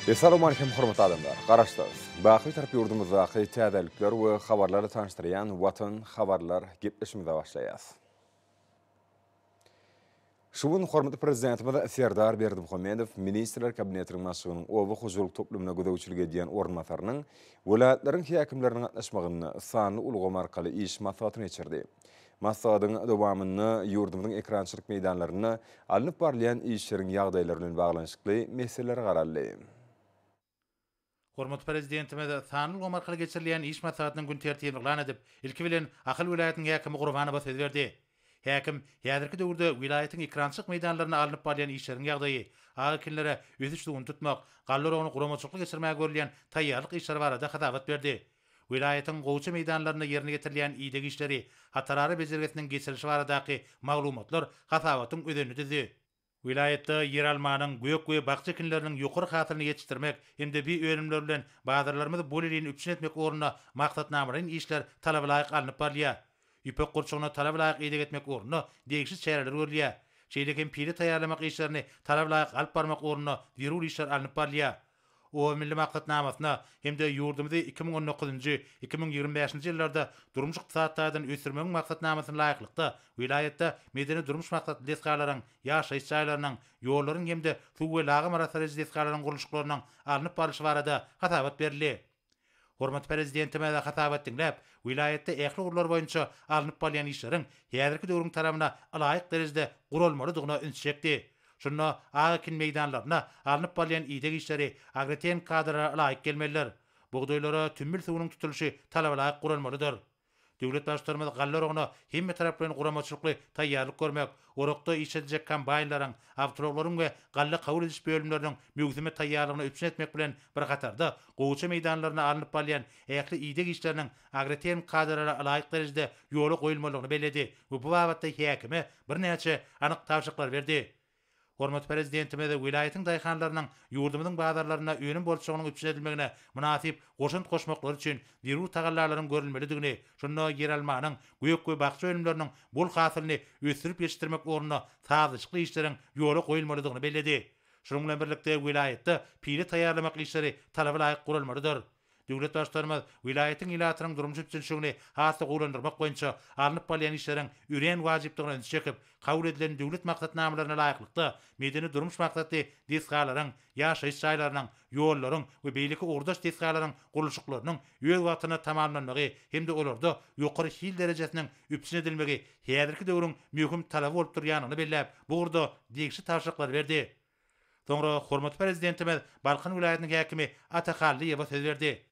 Essalawmalikim hormatly adamlar! Garaşsyz, baky Bitarap ýurdumyzdaky täzelikler we habarlarla tanyşdyrýan Watan habarlar gepleşigimize başlaýas. Şu gün hormatly Prezidentimiz Serdar Berdimuhamedow Ministrler Kabinetiniň Başlygynyň oba hojalyk toplumyna gözegçilik edýän orunbasarynyň, welaýatlaryň häkimleriniň gatnaşmagynda sanly ulgam arkaly iş maslahatyny geçirdi. Maslahatyň dowamynda ýurdumyzyň ekerançylyk meýdanlarynda alnyp barylýan işleriň ýagdaýlary bilen baglanyşykly meselelere garaldy. Hormatly Prezidentimiz sanly ulgam arkaly geçirilýän iş maslahatynyň gün tertibini yglan edip, ilki bilen Ahal welaýatynyň häkimi Gurbanowa söz berdi. Häkim häzirki döwürde welaýatyň ekerançylyk meýdanlarynda alnyp barylýan işleriň ýagdaýy, ak ekinlere ösüş suwuny tutmak, galla oragyny guramaçylykly geçirmäge görülýän taýýarlyk işleri barada hasabat berdi. Welaýatyň gowaça meýdanlarynda ýerine ýetirilýän ideg işleri, hatarara bejergisiniň geçirilişi baradaky maglumatlar hasabatyň özenini düzdi. Welaýatda ýeralmanyň, gök we bakja ekinleriniň ýokary hasylyny ýetişdirmek hem-de bi önümler bilen bazarlarymyzy bolelin üpjün etmek ugrunda maksatnamalaýyn işler talabalaýyk alnyp barylýar. Ýüpek gurçugyna talabalaýyk ideg etmek ugrunda degişli çäreler görülýär. Şeýle hem pile taýýarlamak işlerini talabalaýyk alyp barmak ugrunda zerur işler alnyp barylýar. Oba milli maksatnamasyna hem-de ýurdumyzy 2019-njy, 2025-nji ýyllarda durmuş-ykdysady taýdan ösdürmegiň maksatnamasyna laýyklykda, welaýatda medeni-durmuş maksatly desgalaryň, ýaşaýyş jaýlarynyň, ýollaryň hem-de suw we lagym arassalaýjy desgalaryň gurluşyklarynyň alnyp barlyşy barada hasabat berildi. Hormatly Prezidentimiz hasabat diňläp, welaýatda ähli ugurlar boýunça alnyp barylýan işleriň häzirki döwrüň talabyna ylaýyk derejede guralmalydygyna üns çekdi. Şunda ak ekin meýdanlarynda alnyp barylýan ideg işleri agrotehniki kadalara ylaýyk gelmelidir. Bugdaýlara tümmül suwunyň tutulyşy talabalaýyk guralmalydyr. Döwlet Baştutanymyz galla oragyna hemmetaraplaýyn guramaçylykly taýýarlyk görmek, orakda işlediljek kombaýnlaryň, awtoulaglaryň we galla kabul ediş bölümleriniň möwsüme taýýarlygyny üpjün etmek bilen bir hatarda, gowaça meýdanlarynda alnyp barylýan ähli ideg işleriniň agrotehniki kadalara ylaýyk derejede ýola goýulmalydygyny belledi we bu babatda häkime birnäçe anyk tabşyryklary berdi. Hormatly Prezidentimiz welaýatyň daýhanlarynyň ýurdumyzyň bazarlarynda önüm bolçulygynyň üpjün edilmegine mynasyp goşant goşmaklary üçin zerur tagallalaryň görülmelidigini, şunda ýeralmanyň, gök we bakja önümleriniň bol hasylyny ösdürip ýetişdirmek ugrunda sazlaşykly işleriň ýola goýulmalydygyny belledi. Şunuň bilen birlikde, welaýatda pile taýýarlamak işleri talaba laýyk guralmalydyr. Döwlet Baştutanymyz welaýatyň ilatynyň durmuş üpjünçiligini has-da gowulandyrmak boýunça alnyp barylýan işleriň örän wajypdygyna ünsi çekip, kabul edilen döwlet maksatnamalaryna laýyklykda, medeni-durmuş maksatly desgalaryň, ýaşaýyş jaýlarynyň, ýollaryň we beýleki ugurdaş desgalaryň gurluşyklarynyň öz wagtynda tamamlanmagy hem-de olarda ýokary hil derejesiniň üpjün edilmegi häzirki döwrüň möhüm talaby bolup durýandygyny belläp, bu ugurda degişli tabşyryklary berdi. Soňra hormatly Prezidentimiz Balkan welaýatynyň häkimi Ata Hallyýewe söz berdi.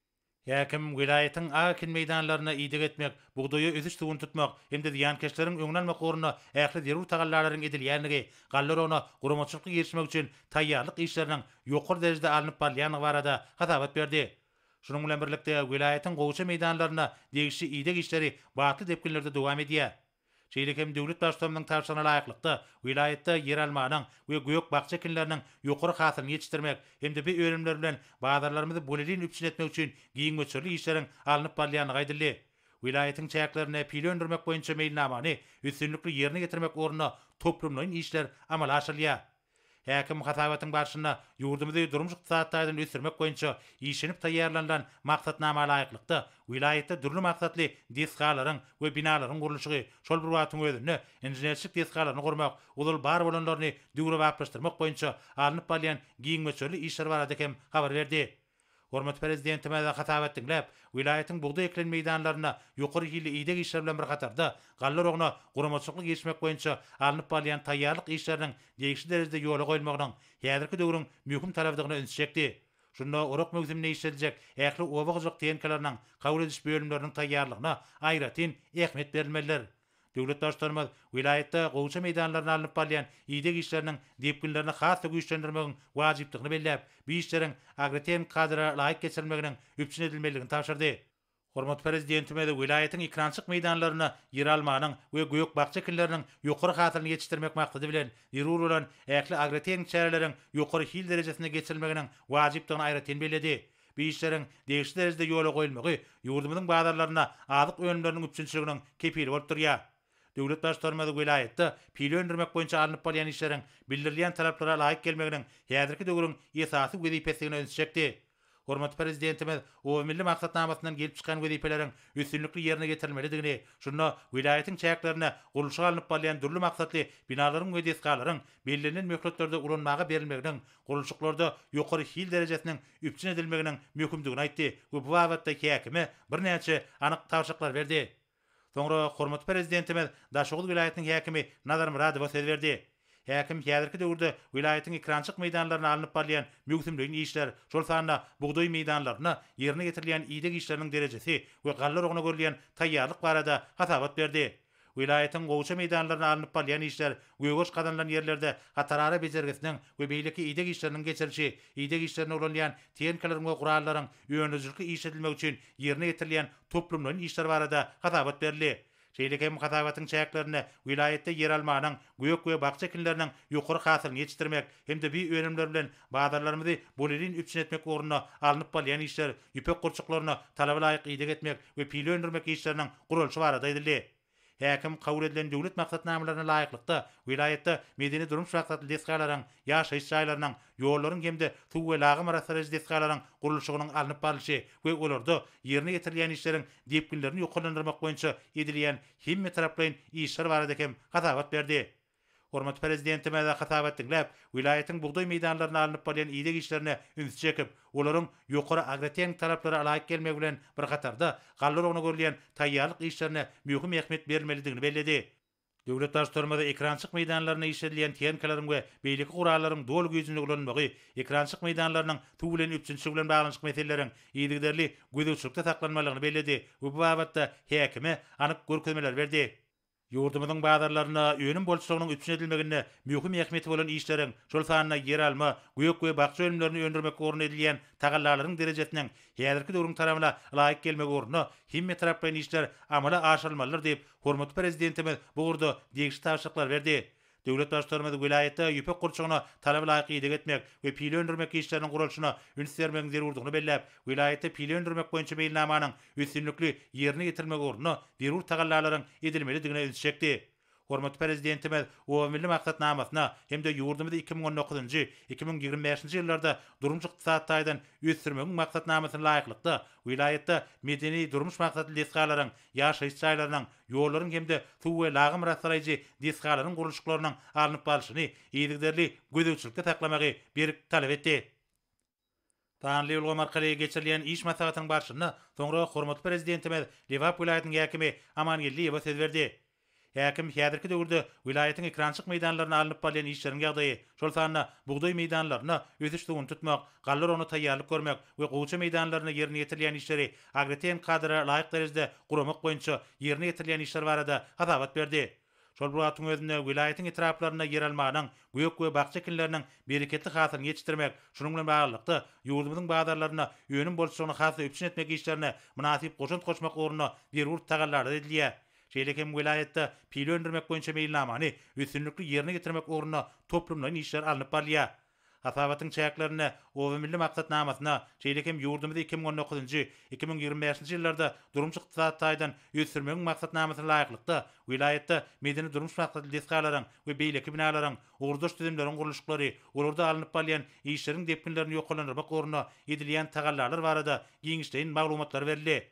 Häkim welaýatyň ak ekin meýdanlaryna ideg etmek, bugdaýa ösüş suwuny tutmak hem-de zyýankeşleriň öňüni almak ugrunda ähli zerur tagallalaryň edilýändigi, galla oragyna guramaçylykly girişmek üçin taýýarlyk işleriniň ýokary derejede alnyp barylýandygy barada hasabat berdi. Şunuň bilen birlikde, welaýatyň gowaça meýdanlarynda degişli ideg işleri batly depginlerde dowam edýär. Şeýle hem döwlet Baştutanymyzyň tabşyrygyna laýyklykda, welaýatda ýeralmanyň we gök-bakja ekinleriniň ýokary hasylyny ýetişdirmek hem-de bu önümler bilen bazarlarymyzy bolelin üpjün etmek üçin giň möçberli işleriň alnyp barylýandygy aýdyldy. Welaýatyň çäklerinde pile öndürmek boýunça meýilnamany üstünlikli ýerine ýetirmek ugrunda toplumlaýyn işler amala aşyrylýar. Häkim hasabatyň barşynda ýurdumyzy durmuş-ykdysady taýdan ösdürmek boýunça işlenip taýýarlanylan maksatnama laýyklykda, welaýatda dürli maksatly desgalaryň we binalaryň gurluşygy, şol bir wagtyň özünde inženerçilik desgalaryny gurmak, ozal bar bolanlaryny döwrebaplaşdyrmak boýunça alnyp barylýan giň möçberli işler barada hem habar berdi. Hormatly Prezidentimiz hasabat diňläp, welaýatyň bugdaý ekilen meýdanlarynda ýokary hilli ideg işleri bilen bir hatarda, galla oragyna guramaçylykly girişmek boýunça alnyp barylýan taýýarlyk işleriniň degişli derejede ýola goýulmagynyň häzirki döwrüň möhüm talabydygyna ünsi çekdi. Şunda orak möwsüminde işlediljek ähli oba hojalyk tehnikalarynyň kabul ediş bölümleriniň taýýarlygyna aýratyn ähmiýet berilmelidir. Döwlet Baştutanymyz welaýatda gowaça meýdanlarynda alnyp barylýan ideg işleriniň depginlerini has-da güýçlendirmegiň wajypdygyny belläp, bu işleriň agrotehniki kadalara laýyk geçirilmeginiň üpjün edilmelidigini tabşyrdy. Hormatly Prezidentimiz welaýatyň ekerançylyk meýdanlarynda ýeralmanyň we gök-bakja ekinleriniň ýokary hasylyny ýetişdirmek maksady bilen, zerur bolan ähli agrotehniki çäreleriň ýokary hil derejesinde geçirilmeginiň wajypdygyny aýratyn belledi. Bu işleriň degişli derejede ýola goýulmagy ýurdumyzyň bazarlarynda azyk önümleriniň üpjünçiliginiň kepili bolup durýar. Döwlet Baştutanymyz welaýatda pile öndürmek boýunça alnyp barylýan işleriň bildirilýän talaplara laýyk gelmeginiň häzirki döwrüň esasy wezipesidigine ünsi çekdi. Hormatly Prezidentimiz Oba milli maksatnamasyndan gelip çykan wezipeleriň üstünlikli ýerine ýetirilmelidigini, şunda welaýatyň çäklerinde gurluşygy alnyp barylýan dürli maksatly binalaryň we desgalaryň bellenilen möhletlerde ulanmaga berilmeginiň, gurluşyklarda ýokary hil derejesiniň üpjün edilmeginiň möhümdigini aýtdy we bu babatda häkime birnäçe anyk tabşyryklary berdi. Soňra hormatly Prezidentimiz Daşoguz welaýatynyň häkimi Nazar Myradowa söz berdi. Häkim häzirki döwürde welaýatyň ekrançyk meýdanlarynda alnyp barylýan möwsümleýin işler, şol sanda bugdaý meýdanlarynda ýerine ýetirilýän ideg işleriniň derejesi we galla oragyna görülýän taýýarlyk barada hasabat berdi. Welaýatyň gowaça meýdanlarynda alnyp barylýan işler, gögeriş gazanylan ýerlerde hatarara bejergisiniň we beýleki ideg işleriniň geçirilişi, ideg işlerinde ulanylýan tehnikalaryň we gurallaryň öndürijilikli işledilmegi üçin ýerine ýetirilýän toplumlaýyn işler barada hasabat berildi. Şeýle hem hasabatyň çäklerinde welaýatda ýeralmanyň, gök we bakja ekinleriniň ýokary hasylyny ýetişdirmek hem-de bi önümler bilen bazarlarymyzy bolelin üpjün etmek ugrunda alnyp barylýan işler, ýüpek gurçuklaryna talaba laýyk ideg etmek we pile öndürmek işleriniň guralyşy barada aýdyldy. Häkim kabul edilen döwlet maksatnamalaryna laýyklykda, welaýatda medeni-durmuş maksatly desgalaryň, ýaşaýyş jaýlarynyň, ýollaryň hem-de suw we lagym arassalaýjy desgalaryň gurluşygynyň alnyp barlyşy we olarda ýerine ýetirilýän işleriň depginlerini ýokarlandyrmak boýunça edilýän hemmetaraplaýyn işler barada hem hasabat berdi. Hormatly Prezidentimiz hasabat diňläp, welaýatyň bugdaý meýdanlarynda alnyp barylýan ideg işlerine ünsi çekip, olaryň ýokary agrotehniki talaplara laýyk gelmegi bilen bir hatarda, galla oragyna görülýän taýýarlyk işlerine möhüm ähmiýet berilmelidigini belledi. Döwlet Baştutanymyz ekerançylyk meýdanlarynda işledilýän tehnikalaryň we beýleki gurallaryň doly güýjünde ulanylmagy, ekerançylyk meýdanlarynyň suw bilen üpjünçiligi bilen baglanyşykly meseleleriň yzygiderli gözegçilikde saklanmalygyny belledi we bu babatda häkime anyk görkezmeleri berdi. Ýurdumyzyň bazarlarynda önüm bolçulygynyň üpjün edilmeginde möhüm ähmiýeti bolan işleriň, şol sanda ýeralma, gök we bakja önümlerini öndürmek ugrunda edilýän tagallalaryň derejesiniň häzirki döwrüň talabyna laýyk gelmegi ugrunda hemmetaraplaýyn işler amala aşyrylmalydyr diýip, hormatly Prezidentimiz bu ugurda degişli tabşyryklary berdi. Döwlet Baştutanymyz welaýatda ýüpek gurçugyna talaba laýyk ideg etmek we pile öndürmek işleriniň guralyşyna üns bermegiň zerurdygyny belläp, welaýatda pile öndürmek boýunça meýilnamanyň üstünlikli ýerine ýetirilmegi ugrunda zerur tagallalaryň edilmelidigine ünsi çekdi. Hormatly Prezidentimiz Oba milli maksatnamasyna hem-de ýurdumyzy 2019-njy, 2025-nji ýyllarda durmuş-ykdysady taýdan ösdürmegiň maksatnamasyna laýyklykda, welaýatda medeni-durmuş maksatly desgalaryň, ýaşaýyş jaýlarynyň, ýollaryň hem-de suw we lagym arassalaýjy desgalaryň gurluşyklarynyň alnyp barlyşyny yzygiderli gözegçilikde saklamagy berk talap etdi. Sanly ulgam arkaly geçirilýän iş maslahatynyň barşynda soňra hormatly Prezidentimiz Lebap welaýatynyň häkimi Aman Geldiýewe söz berdi. Häkim häzirki döwürde welaýatyň ekerançylyk meýdanlarynda alnyp barylýan işleriň ýagdaýy, şol sanda bugdaý meýdanlarynda ösüş suwuny tutmak, galla oragyna taýýarlyk görmek we gowaça meýdanlarynda ýerine ýetirilýän işleri agrotehniki kadalara laýyk derejede guramak boýunça ýerine ýetirilýän işler barada hasabat berdi. Şol bir wagtyň özünde welaýatyň etraplarynda ýeralmanyň, gök we bakja ekinleriniň bereketli hasylyny ýetişdirmek, şunuň bilen baglylykda, ýurdumyzyň bazarlarynda önüm bolçulygyny has-da üpjün etmek işlerine mynasyp goşant goşmak ugrunda zerur tagallalar edilýär. Şeýle hem welaýatda pile öndürmek boýunça meýilnamany üstünlikli ýerine ýetirmek ugrunda toplumlaýyn işler alnyp barylýar. Hasabatyň çäklerinde Oba milli maksatnamasyna, şeýle hem ýurdumyzy 2019-njy, 2025-nji ýyllarda durmuş-ykdysady taýdan ösdürmegiň maksatnamasyna laýyklykda, welaýatda medeni-durmuş maksatly desgalaryň we beýleki binalaryň, ugurdaş düzümleriň gurluşyklary, olarda alnyp barylýan işleriň depginlerini ýokarlandyrmak ugrunda edilýän tagallalar barada giňişleýin maglumatlar berildi.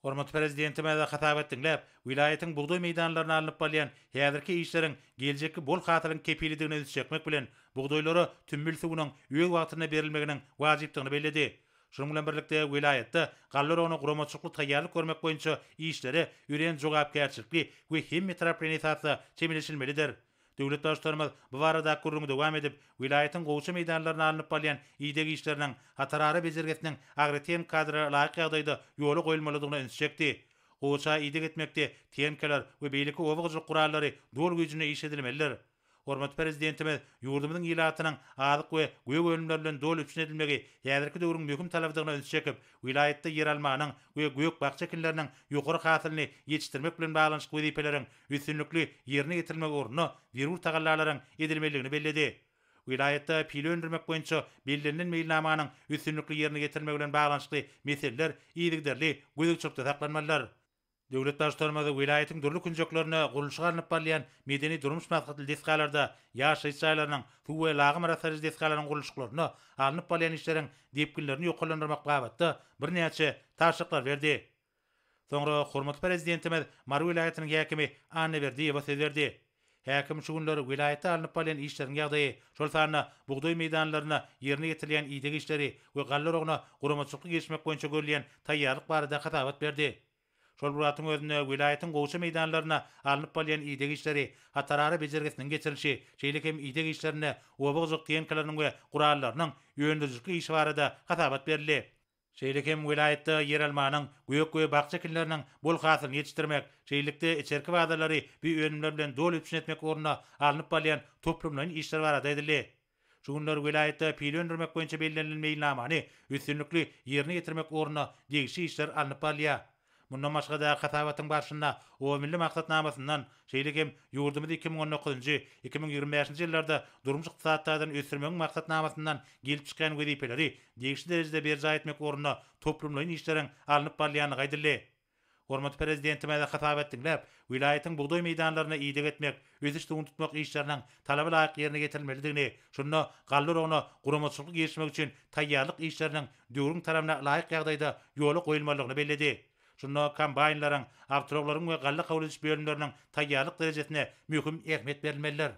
Hormatly Prezidentimiz hasabat diňläp, welaýatyň bugdaý meýdanlarynda alnyp barylýan häzirki işleriň geljekki bol hasylyň kepilidigine ünsi çekmek bilen, bugdaýlara tümmül suwunyň öz wagtynda berilmeginiň wajypdygyny belledi. Şunuň bilen birlikde, welaýatda galla oragyna guramaçylykly taýýarlyk görmek boýunça işlere örän jogapkärçilikli we hemmetaraplaýyn esasda çemeleşilmelidir. Döwlet Baştutanymyz bu baradaky gürrüňi dowam edip, welaýatyň gowaça meýdanlarynda alnyp barylýan ideg işleriniň, hatarara bejergisiniň agrotehniki kadalara laýyk ýagdaýda ýola goýulmalydygyna ünsi çekdi. Gowaça ideg etmekde tehnikalar we beýleki oba hojalyk gurallary doly güýjünde işledilmelidir. Hormatly Prezidentimiz ýurdumyzyň ilatynyň azyk we gök önümler bilen doly üpjün edilmegi häzirki döwrüň möhüm talabydygyna ünsi çekip, welaýatda ýeralmanyň we gök-bakja ekinleriniň ýokary hasylyny ýetişdirmek bilen baglanyşykly wezipeleriň üstünlikli ýerine ýetirilmegi ugrunda zerur tagallalaryň edilmelidigini belledi. Welaýatda pile öndürmek boýunça bellenilen meýilnamanyň üstünlikli ýerine ýetirilmegi bilen baglanyşykly meseleler yzygiderli gözegçilikde saklanmalydyr. Döwlet Baştutanymyz welaýatyň dürli künjeklerinde gurluşygy alnyp barylýan medeni-durmuş maksatly desgalarda, ýaşaýyş jaýlarynyň, suw we lagym arassalaýjy desgalaryň gurluşyklarynda alnyp barylýan işleriň depginlerini ýokarlandyrmak babatda birnäçe tabşyryklar berdi. Soňra hormatly Prezidentimiz Mary welaýatynyň häkimi Annaberdiýewe söz berdi. Häkim şu günler welaýatda alnyp barylýan işleriň ýagdaýy, şol sanda bugdaý meýdanlarynda ýerine ýetirilýän ideg işleri we galla oragyna guramaçylykly girişmek boýunça görülýän taýýarlyk barada hasabat berdi. Şol bir wagtyň özünde, welaýatyň gowaça meýdanlarynda alnyp barylýan ideg işleri, hatarara bejergisiniň geçirilişi, şeýle hem ideg işlerinde oba hojalyk tehnikalarynyň we gurallarynyň öndürijilikli işi barada hasabat berildi. Şeýle hem welaýatda ýeralmanyň, gök we bakja ekinleriniň bol hasylyny ýetişdirmek, şeýlelikde içerki bazarlary bu önümler bilen doly üpjün etmek ugrunda alnyp barylýan toplumlaýyn işler barada aýdyldy. Şu günler welaýatda pile öndürmek boýunça bellenilen meýilnamany üstünlikli ýerine ýetirmek ugrunda degişli işler alnyp barylýar. Mundan başga-da, hasabatyň barşynda Oba milli maksatnamasyndan, şeýle hem ýurdumyzy 2019-njy, 2025-nji ýyllarda durmuş-ykdysady taýdan ösdürmegiň maksatnamasyndan gelip çykýan wezipeleri degişli derejede berjaý etmek ugrunda toplumlaýyn işleriň alnyp barylýandygy aýdyldy. Hormatly Prezidentimiz hasabat diňläp, welaýatyň bugdaý meýdanlaryna ideg etmek, ösüş suwuny tutmak işleriniň talaba laýyk ýerine ýetirilmelidigini, şunda galla oragyna guramaçylykly girişmek üçin taýýarlyk işleriniň döwrüň talabyna laýyk ýagdaýda ýola goýulmalydygyny belledi. Şunda kombaýnlaryň, awtoulaglaryň we galla kabul ediş bölümleriniň taýýarlyk derejesine möhüm ähmiýet berilmelidir.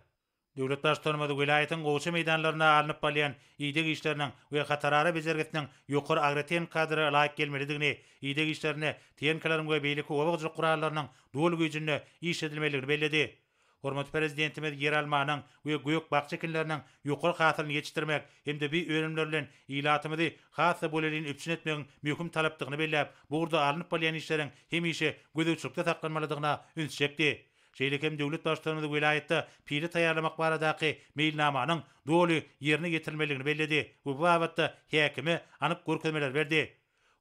Döwlet Baştutanymyz welaýatyň gowaça meýdanlarynda alnyp barylýan ideg işleriniň we hatarara bejergisiniň ýokary agrotehniki kadalara laýyk gelmelidigini, ideg işlerinde tehnikalaryň we beýleki oba hojalyk gurallarynyň doly güýjünde işledilmelidigini belledi. Hormatly Prezidentimiz ýeralmanyň we gök-bakja ekinleriniň ýokary hasylyny ýetişdirmek hem-de bu önümler bilen ilatymyzy has-da bolelin üpjün etmegiň möhüm talapdygyny belläp, bu ugurda alnyp barylýan işleriň hemişe gözegçilikde saklanmalydygyna üns çekdi. Şeýle hem döwlet Baştutanymyz welaýatda pile taýýarlamak baradaky meýilnamanyň doly ýerine ýetirilmelidigini belledi we bu babatda häkime anyk görkezmeleri berdi.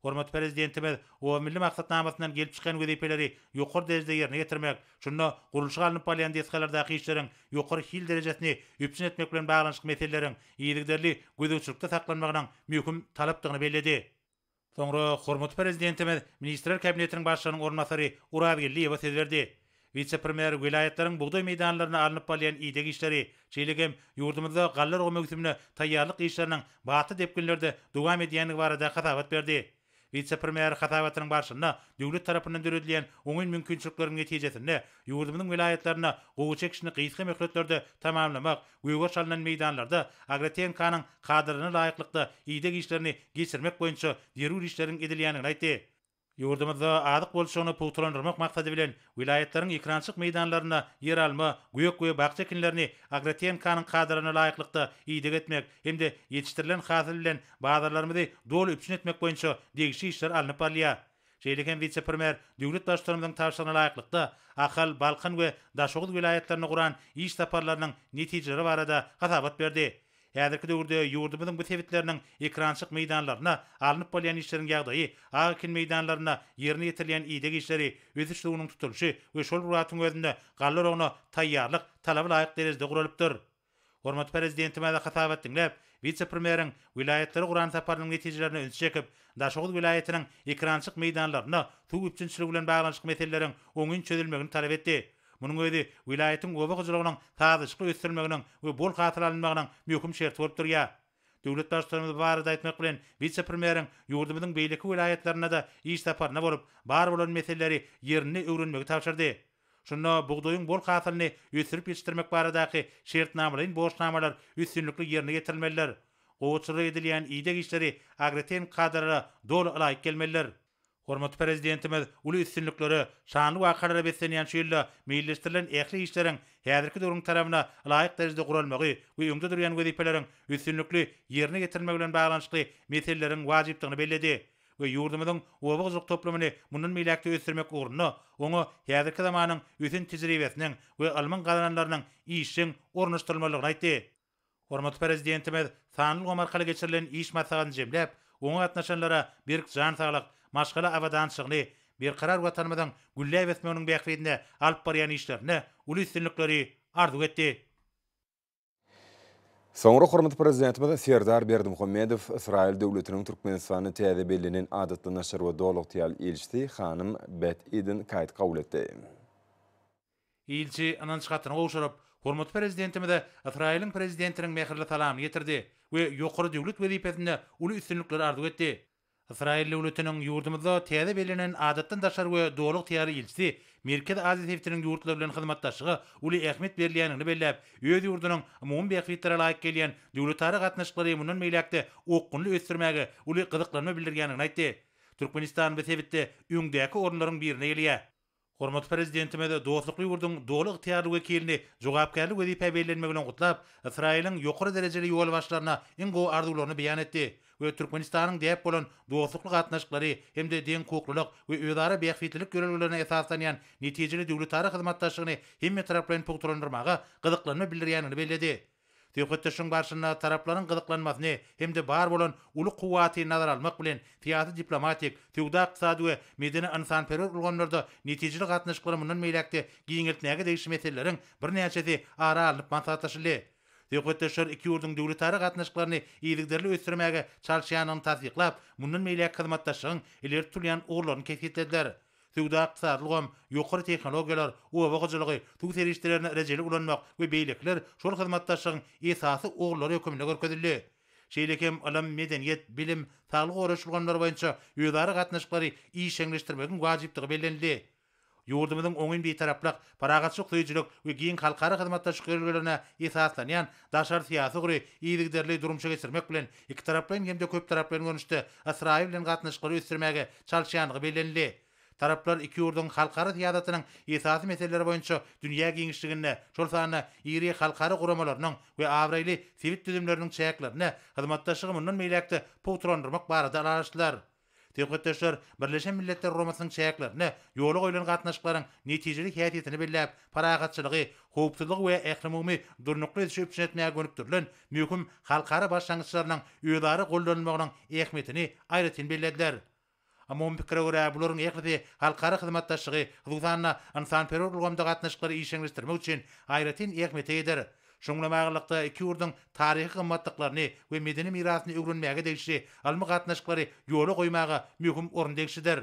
Hormatly Prezidentimiz Oba milli maksatnamasyndan gelip çykýan wezipeleri ýokary derejede ýerine ýetirmek, şunda gurluşyk alnyp barylýan desgalardaky işleriň ýokary hil derejesini üpjün etmek bilen baglanyşykly meseleleriň yzygiderli gözegçilikde saklanmagynyň möhüm talapdygyny belledi. Soňra hormatly Prezidentimiz Ministrler Kabinetiniň Başlygynyň orunbasary Orazgeldiýewe söz berdi. Wise-premýer welaýatlaryň bugdaý meýdanlarynda alnyp barylýan ideg işleri, şeýle hem ýurdumyzda galla oragy möwsümine taýýarlyk işleriniň batly depginlerde dowam edýändigi barada hasabat berdi. Wise-premýer hasabatynyň barşynda döwlet tarapyndan döredilýän oňyn mümkinçilikleriň netijesinde ýurdumyzyň welaýatlarynda gowaça ekişini gysga möhletlerde tamamlamak, gögeriş alnan meýdanlarda agrotehnikanyň kadalaryna laýyklykda ideg işlerini geçirmek boýunça zerur işleriň edilýändigini aýtdy. Ýurdumyzda azyk bolçulygyny pugtalandyrmak maksady bilen, welaýatlaryň ekerançylyk meýdanlarynda ýeralma, gök we bakja ekinlerini agrotehnikanyň kadalaryna laýyklykda ideg etmek hem-de ýetişdirilen hasyl bilen bazarlarymyzy doly üpjün etmek boýunça degişli işler alnyp barylýar. Şeýle hem wise-premýer döwlet Baştutanymyzyň tabşyrygyna laýyklykda, Ahal, Balkan we Daşoguz welaýatlaryna guran iş saparlarynyň netijeleri barada hasabat berdi. Häzirki döwürde ýurdumyzyň bu sebitleriniň ekerançylyk meýdanlarynda alnyp barylýan işleriň ýagdaýy, ak ekin meýdanlarynda ýerine ýetirilýän ideg işleri, ösüş suwunyň tutulyşy we şol bir wagtyň özünde galla oragyna taýýarlyk talaba laýyk derejede guralypdyr. Hormatly Prezidentimiz hasabat diňläp, wise-premýeriň welaýatlara guran saparynyň netijelerine ünsi çekip, Daşoguz welaýatynyň ekerançylyk meýdanlarynda suw üpjünçiligi bilen baglanyşykly meseleleriň oňyn çözülmegini talap etdi. Munuň özi welaýatyň oba hojalygynyň sazlaşykly ösdürilmeginiň we bol hasyl alynmagynyň möhüm şerti bolup durýar. Döwlet Baştutanymyz bu barada aýtmak bilen, wise-premýeriň ýurdumyzyň beýleki welaýatlarynda-da iş saparynda bolup, bar bolan meseleleri ýerinde öwrenmegi tabşyrdy. Şunda bugdaýyň bol hasylyny ösdürip ýetişdirmek baradaky şertnamalaýyn borçnamalar üstünlikli ýerine ýetirilmelidir. Gowaçalara edilýän ideg işleri agrotehniki kadalara doly ylaýyk gelmelidir. Hormatly Prezidentimiz uly üstünliklere, şanly wakalara beslenýän şu ýylda meýilleşdirilen ähli işleriň häzirki döwrüň talabyna ylaýyk derejede guralmagy we öňde durýan wezipeleriň üstünlikli ýerine ýetirilmegi bilen baglanyşykly meseleleriň wajypdygyny belledi we ýurdumyzyň oba hojalyk toplumyny mundan beýläk-de ösdürmek ugrunda oňa häzirki zamanyň ösen tejribesiniň we ylmyň gazananlarynyň işjeň ornaşdyrylmalydygyny aýtdy. Hormatly Prezidentimiz sanly ulgam arkaly geçirilen iş maslahatyny jemläp, oňa gatnaşanlara berk jan saglyk, maşgala abadançylygyny, berkarar Watanymyzyň gülläp ösmeginiň bähbidine alyp barýan işlerinde uly üstünlikleri arzuw etdi. Soňra hormatly Prezidentimiz Serdar Berdimuhamedow Ysraýyl Döwletiniň Türkmenistanda täze bellenen Adatdan daşary we Doly ygtyýarly ilçisi hanym Bet Eden Kaýt kabul etdi. Ilçi ynanç hatyny gowşuryp, hormatly Prezidentimize Ysraýylyň Prezidentiniň mähirli salamyny ýetirdi we ýokary döwlet wezipesinde uly üstünlikleri arzuw etdi. Ysraýyl Döwletiniň ýurdumyzda täze bellenen Adatdan daşary we Doly ygtyýarly ilçisi Merkezi Aziýa sebitiniň ýurtlary bilen hyzmatdaşlyga uly ähmiýet berilýändigini belläp, öz ýurdunyň umumy bähbitlere laýyk gelýän döwletara gatnaşyklary mundan beýläk-de okgunly ösdürmäge uly gyzyklanma bildirýändigini aýtdy. Türkmenistan bu sebitde öňdäki orunlaryň birine gelýär. Hormatly Prezidentimiz dostlukly ýurduň doly ygtyýarly wekilini jogapkärli wezipä bellenmegi bilen gutlap, Ysraýylyň ýokary derejeli ýolbaşçylaryna iň gowy arzuwlaryny beýan etdi we Türkmenistanyň däp bolan dostlukly gatnaşyklary hem-de deňhukuklylyk we özara bähbitlilik ýörelgelerine esaslanýan netijeli döwletara hyzmatdaşlygyny hemmetaraplaýyn pugtalandyrmaga gyzyklanma bildirýändigini belledi. Söhbetdeşligiň barşynda taraplaryň gyzyklanmasyny hem-de bar bolan uly kuwwaty nazara almak bilen, syýasy-diplomatik, söwda-ykdysady we medeni-ynsanperwer ulgamlarda netijeli gatnaşyklary mundan beýläk-de giňeltmäge degişli meseleleriň birnäçesi ara alnyp maslahatlaşyldy. Söhbetdeşler iki ýurduň döwletara gatnaşyklaryny yzygiderli ösdürmäge çalyşýandygyny tassyklap, mundan beýläk hyzmatdaşlygyň ileri tutulýan ugurlaryny kesgitlediler. Söwda-ykdysady ulgam, ýokary tehnologiýalar, oba hojalygy, suw serişdelerini rejeli ulanmak we beýlekiler şol hyzmatdaşlygyň esasy ugurlary hökmünde görkezildi. Şeýle hem ylym, medeniýet, bilim, saglygy goraýyş ulgamlary boýunça özara gatnaşyklary işjeňleşdirmegiň wajypdygy bellenildi. Ýurdumyzyň oňyn Bitaraplyk, parahatçylyk söýüjilik we giň halkara hyzmatdaşlyk ýörelgelerine esaslanýan daşary syýasy ugry yzygiderli durmuşa geçirmek bilen, ikitaraplaýyn hem-de köptaraplaýyn görnüşde Ysraýyl bilen gatnaşyklary ösdürmäge çalyşýandygy bellenildi. Taraplar iki ýurduň halkara syýasatynyň esasy meseleleri boýunça dünýä giňişliginde, şol sanda iri halkara guramalarynyň we abraýly sebit düzümleriniň çäklerinde hyzmatdaşlygy mundan beýläk-de pugtalandyrmak barada ylalaşdylar. Söhbetdeşler Birleşen Milletler Guramasynyň çäklerinde ýola goýlan gatnaşyklaryň netijeli häsiýetini belläp, parahatçylygy, howpsuzlygy we ählumumy durnukly ösüşi üpjün etmäge gönükdirilen möhüm halkara başlangyçlarynyň özara goldanylmagynyň ähmiýetini aýratyn bellediler. Umumy pikire görä, bularyň ählisi halkara hyzmatdaşlygy, hususan-da, ynsanperwer ulgamda gatnaşyklary işjeňleşdirmek üçin aýratyn ähmiýete eýedir. Şunuň bilen baglylykda, iki ýurduň taryhy gymmatlyklaryny we medeni mirasyny öwrenmäge degişli ylmy gatnaşyklary ýola goýmaga möhüm orun degişlidir.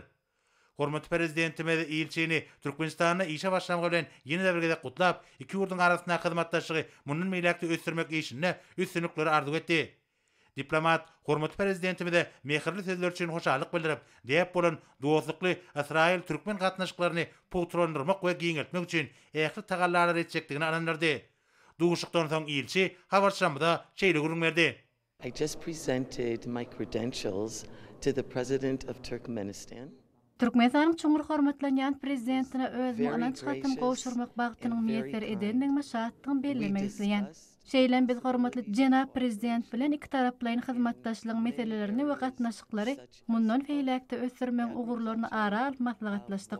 Hormatly Prezidentimiz ilçini Türkmenistanda işe başlamagy bilen ýene-de bir gezek gutlap, iki ýurduň arasyndaky hyzmatdaşlygy mundan beýläk-de ösdürmek işinde üstünlikleri arzuw etdi. Diplomat hormatly Prezidentimize mähirli sözleri üçin hoşallyk bildirip, däp bolan dostlukly ysraýyl-türkmen gatnaşyklaryny pugtalandyrmak we giňeltmek üçin ähli tagallalary etjekdigine ynandyrdy. Duşuşykdan soň ilçi habarçylarymyza şeýle gürrüň berdi. I just presented my credentials to the President of Turkmenistan. Türkmenistanyň çuňňur hormatlanýan Prezidentine özümiň ynanç hatymy gowşurmak bagtynyň miýesser edendigime şatdygymy bellemek isleýän. Şeýle hem biz hormatly jenap Prezident bilen ikitaraplaýyn hyzmatdaşlygyň meselelerini we gatnaşyklary mundan beýläk-de ösdürmegiň ugurlaryny ara alyp maslahatlaşdyk.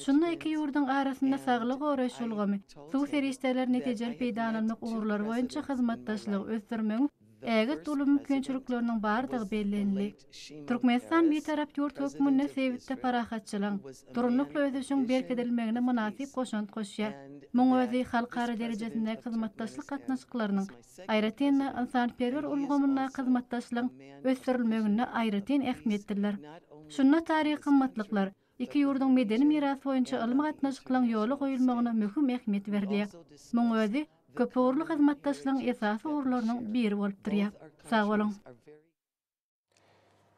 Şunda iki ýurduň arasynda saglygy goraýyş ulgamy, suw serişdelerini netijeli peýdalanmak ugurlary boýunça hyzmatdaşlygy ösdürmegiň ägirt uly mümkinçilikleriniň bardygy bellenildi. Türkmenistan Bitarap ýurt hökmünde sebitde parahatçylygyň, durnukly ösüşiň berkidilmegine mynasyp goşant goşýar. Muň özi halkara derejesindäki hyzmatdaşlyk gatnaşyklarynyň, aýratyn-da, ynsanperwer ulgamyndaky hyzmatdaşlygyň ösdürilmeginde aýratyn ähmiýetlidir. Şunda taryhy gymmatlyklar, iki ýurduň medeni mirasy boýunça ylmy gatnaşyklaryň ýola goýulmagyna möhüm ähmiýet berilýär. Muň özi köpugurly hyzmatdaşlygyň esasy ugurlarynyň biri bolup durýar. Sag boluň!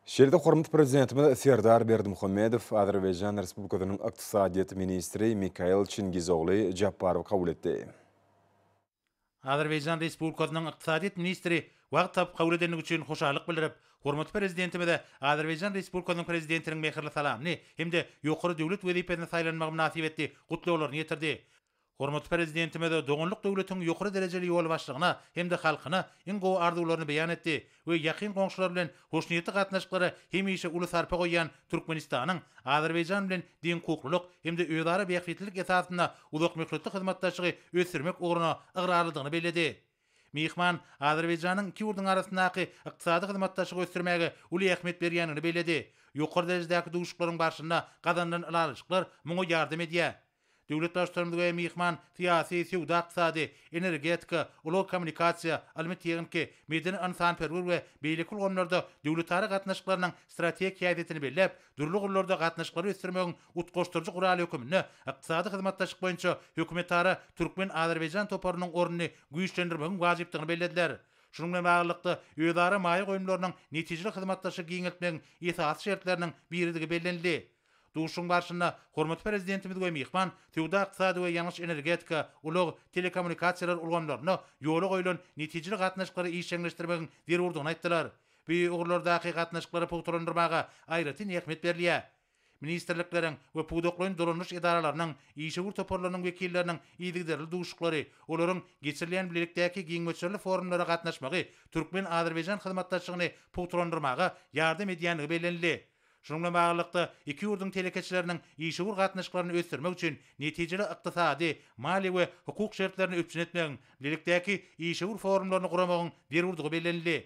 Şeýle-de hormatly Prezidentimiz Serdar Berdimuhamedow Azerbaýjan Respublikasynyň ykdysadyýet ministri Mikail Çingizogly Jabbarowy kabul etdi. Azerbaýjan Respublikasynyň ykdysadyýet ministri wagt tapyp kabul edendigi üçin hoşallyk bildirip, hormatly Prezidentimize Azerbaýjan Respublikasynyň Prezidentiniň mähirli salamyny hem-de ýokary döwlet wezipesine saýlanmagy mynasybetli gutlaglaryny ýetirdi. Hormatly Prezidentimiz doganlyk döwletiň ýokary derejeli ýolbaşçylygyna hem-de halkyna iň gowy arzuwlaryny beýan etdi we ýakyn goňşular bilen hoşniýetli gatnaşyklara hemişe uly sarpa goýýan Türkmenistanyň Azerbaýjan bilen deňhukuklylyk hem-de özara bähbitlilik esasynda uzakmöhletli hyzmatdaşlygy ösdürmek ugruna ygrarlydygyny belledi. Myhman Azerbaýjanyň iki ýurduň arasyndaky ykdysady hyzmatdaşlygy ösdürmäge uly ähmiýet berýändigini belledi. Ýokary derejedäki duşuşyklaryň barşynda gazanylan ylalaşyklar muňa ýardam edýär. Döwlet Baştutanymyz we myhman syýasy, söwda-ykdysady, energetika, ulag-kommunikasiýa, ylmy-tehniki, medeni-ynsanperwer we beýleki ulgamlarda döwletara gatnaşyklarynyň strategik häsiýetini belläp, dürli ugurlarda gatnaşyklary ösdürmegiň utgaşdyryjy guraly höküminde ykdysady hyzmatdaşlyk boýunça hökümetara türkmen-azerbaýjan toparynyň ornuny güýçlendirmegiň wajypdygyny bellediler. Şunuň bilen baglylykda, özara maýa goýumlarynyň netijeli hyzmatdaşlygy giňeltmegiň esasy şertleriniň biridigi bellenildi. Duşuşygyň barşynda hormatly Prezidentimiz we myhman söwda-ykdysady we ýangyç-energetika, ulag, telekommunikasiýalar ulgamlarynda ýola goýlan netijeli gatnaşyklary işjeňleşdirmegiň zerurdygyny aýtdylar. Bu ugurlardaky gatnaşyklary pugtalandyrmaga aýratyn ähmiýet berilýär. Ministrlikleriň we pudaklaýyn dolandyryş edaralarynyň, işewür toparlarynyň wekilleriniň yzygiderli duşuşyklary, olaryň geçirilýän bilelikdäki giň möçberli forumlara gatnaşmagy türkmen-azerbaýjan hyzmatdaşlygyny pugtalandyrmaga ýardam edýändigi bellenildi. Şunuň bilen baglylykda, iki ýurduň telekeçileriniň işewür gatnaşyklaryny ösdürmek üçin netijeli ykdysady, maliýe we hukuk şertlerini üpjün etmegiň, bilelikdäki işewür forumlaryny guramagyň zerurdygy bellenildi.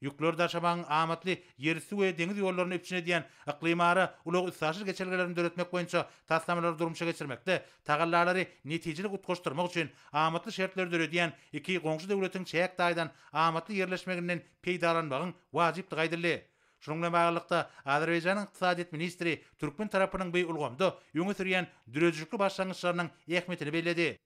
Ýükleri daşamagyň amatly ýerüsti we deňiz ýollaryny üpjün edýän yklymara ulag-üstaşyr geçelgelerini döretmek boýunça taslamalary durmuşa geçirmekde tagallalary netijeli utgaşdyrmak üçin amatly şertleri döredýän iki goňşy döwletiň çäk taýdan amatly ýerleşmeginden peýdalanmagyň wajypdygy aýdyldy. Şunuň bilen baglylykda, Azerbaýjanyň ykdysadyýet ministri türkmen tarapynyň bu ulgamda öňe sürýän döredijilikli başlangyçlarynyň ähmiýetini belledi.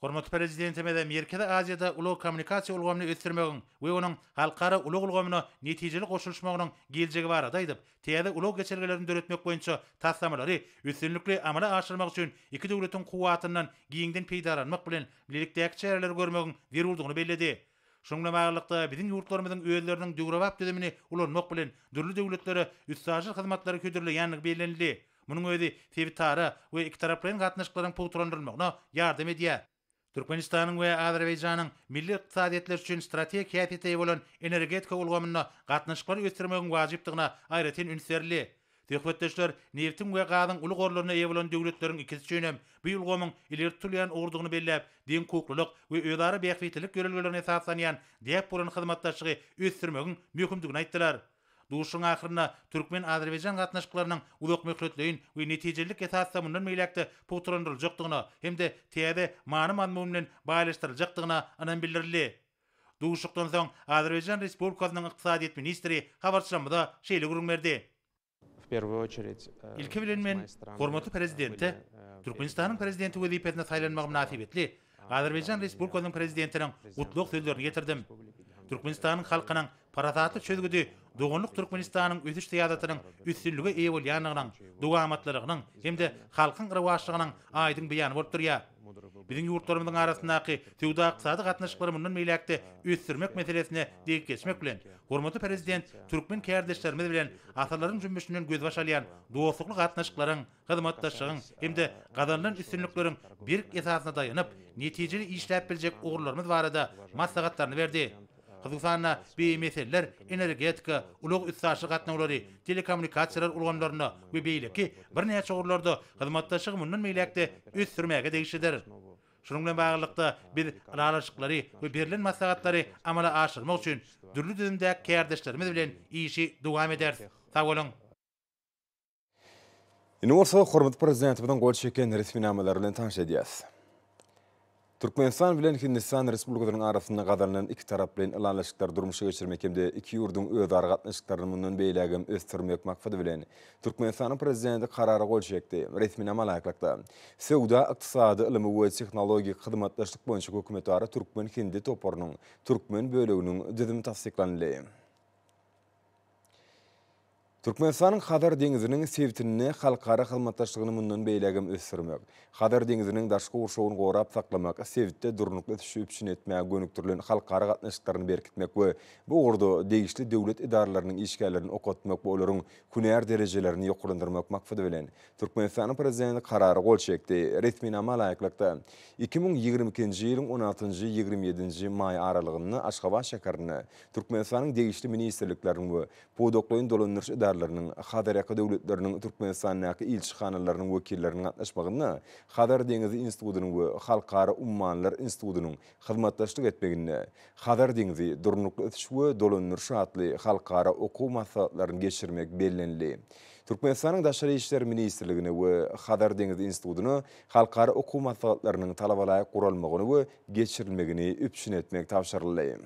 Hormatly Prezidentimiz Merkezi Aziýada ulag-kommunikasiýa ulgamyny ösdürmegiň we onuň halkara ulag ulgamyna netijeli goşulyşmagynyň geljegi barada aýdyp, täze ulag geçelgelerini döretmek boýunça taslamalary üstünlikli amala aşyrmak üçin iki döwletiň kuwwatyndan giňden peýdalanmak bilen bilelikdäki çäreleri görmegiň zerurdygyny belledi. Şunuň bilen baglylykda, biziň ýurtlarymyzyň özleriniň döwrebap düzümini ulanmak bilen, dürli döwletlere üstaşyr hyzmatlary hödürleýändigi bellenildi. Munuň özi sebitara we ikitaraplaýyn gatnaşyklaryň pugtalandyrylmagyna ýardam edýär. Türkmenistanyň we Azerbaýjanyň milli ykdysadyýetleri üçin strategik häsiýete eýe bolan energetika ulgamynda gatnaşyklary ösdürmegiň wajypdygyna aýratyn üns berildi. Söhbetdeşler nebitiň we gazyň uly gorlaryna eýe bolan döwletleriň ikisi üçin hem bu ulgamyň ileri tutulýan ugurdygyny belläp, deňhukuklylyk we özara bähbitlilik ýörelgelerine esaslanýan däp bolan hyzmatdaşlygy ösdürmegiň möhümdigini aýtdylar. Duşuşygyň ahyrynda türkmen-azerbaýjan gatnaşyklarynyň uzakmöhletleýin we netijelilik esasda mundan beýläk-de pugtalandyryljakdygyna hem-de täze many-mazmun bilen baýlaşdyryljakdygyna ynam bildirildi. Duşuşykdan soň Azerbaýjan Respublikasynyň ykdysadyýet ministri habarçylarymyza şeýle gürrüň berdi. Ilki bilen men hormatly Prezidente Türkmenistanyň Prezidenti wezipesine saýlanmagy mynasybetli Azerbaýjan Respublikasynyň Prezidentiniň gutlag sözlerini getirdim. Türkmenistanyň halkynyň parasatly çözgüdi doganlyk Türkmenistanyň ösüş syýasatynyň üstünlige eýe bolýandygynyň, dowamatlylygynyň hem-de halkyň rowaçlygynyň aýdyň beýany bolup durýar. Biziň ýurtlarymyzyň arasyndaky söwda-ykdysady gatnaşyklary mundan beýläk-de ösdürmek meselesine degip geçmek bilen, hormatly Prezident türkmen kärdeşlerimiz bilen asyrlaryň jümmüşinden gözbaş alýan dostlukly gatnaşyklaryň, hyzmatdaşlygyň hem-de gazanylan üstünlikleriň berk esasyna daýanyp, netijeli işläp biljek ugurlarymyz barada maslahatlaryny berdi. Hususan-da, bu meseleler energetika, ulag-üstaşyr gatnawlary, telekommunikasiýalar ulgamlarynda we beýleki birnäçe ugurlarda hyzmatdaşlygy mundan beýläk-de ösdürmäge degişlidir. Şunuň bilen baglylykda, biz ylalaşyklary we berlen maslahatlary amala aşyrmak üçin dürli düzümdäki kärdeşlerimiz bilen işi dowam ederis. Sag boluň! Indi bolsa hormatly Prezidentimiziň gol çeken resminamalary bilen tanyş edýäris. Türkmenistan bilen Hindistan Respublikasynyň arasynda gazanylan ikitaraplaýyn ylalaşyklary durmuşa geçirmek hem-de iki ýurduň özara gatnaşyklaryny mundan beýlägem ösdürmek maksady bilen, Türkmenistanyň Prezidenti Karara gol çekdi. Resminama laýyklykda, Söwda-ykdysady, ylmy we tehnologik hyzmatdaşlyk boýunça hökümetara türkmen-hindi toparynyň türkmen böleginiň düzümi tassyklanyldy. Türkmenistanyň Hazar deňziniň sebitinde halkara hyzmatdaşlygyny mundan beýlägem ösdürmek, Hazar deňziniň daşky gurşawyny gorap saklamak, sebitde durnukly ösüşi üpjün etmäge gönükdirilen halkara gatnaşyklaryny berkitmek we bu ugurda degişli döwlet edaralarynyň işgärlerini okatmak we olaryň hünär derejelerini ýokarlandyrmak maksady bilen, Türkmenistanyň Prezidenti Karara gol çekdi. Resminama laýyklykda, 2022-nji ýylyň on altynjy, 27-nji maý aralygynda Aşgabat şäherinde Türkmenistanyň degişli ministrlikleriniň we pudaklaýyn dolandyryş edaralarynyň, Hazarýaka döwletleriniň Türkmenistandaky ilçihanalarynyň wekilleriniň gatnaşmagynda Hazar deňizi institutynyň we Halkara ummanlar institutynyň hyzmatdaşlyk etmeginde Hazar deňzi, durnukly ösüş we dolandyryş atly halkara okuw maslahatlaryny geçirmek bellenildi. Türkmenistanyň Daşary işler ministrligine we Hazar deňiz institutyna halkara okuw maslahatlarynyň talabalaýyk guralmagyny we geçirilmegini üpjün etmek tabşyryldy.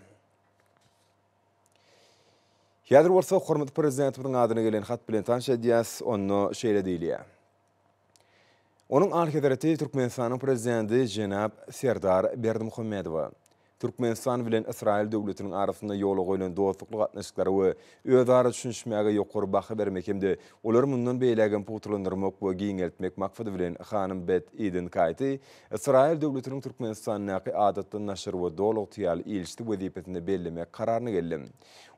Häzir bolsa hormatly Prezidentimiziň adyna gelen hat bilen tanyş edýäs, onda şeýle diýilýär. Onuň Alyhezreti Türkmenistanyň Prezidenti jenap Serdar Berdimuhamedowa Türkmenistan bilen Ysraýyl döwletiniň arasynda ýola goýlan dostlukly gatnaşyklara we özara düşünişmäge ýokary baha bermek hem-de olary mundan beýlägem pugtalandyrmak we giňeltmek maksady bilen hanym Bet Eden Kaýty Ysraýyl döwletiniň Türkmenistandaky Adatdan daşary we Doly ygtyýarly ilçisi wezipesinde bellemek kararyna geldi.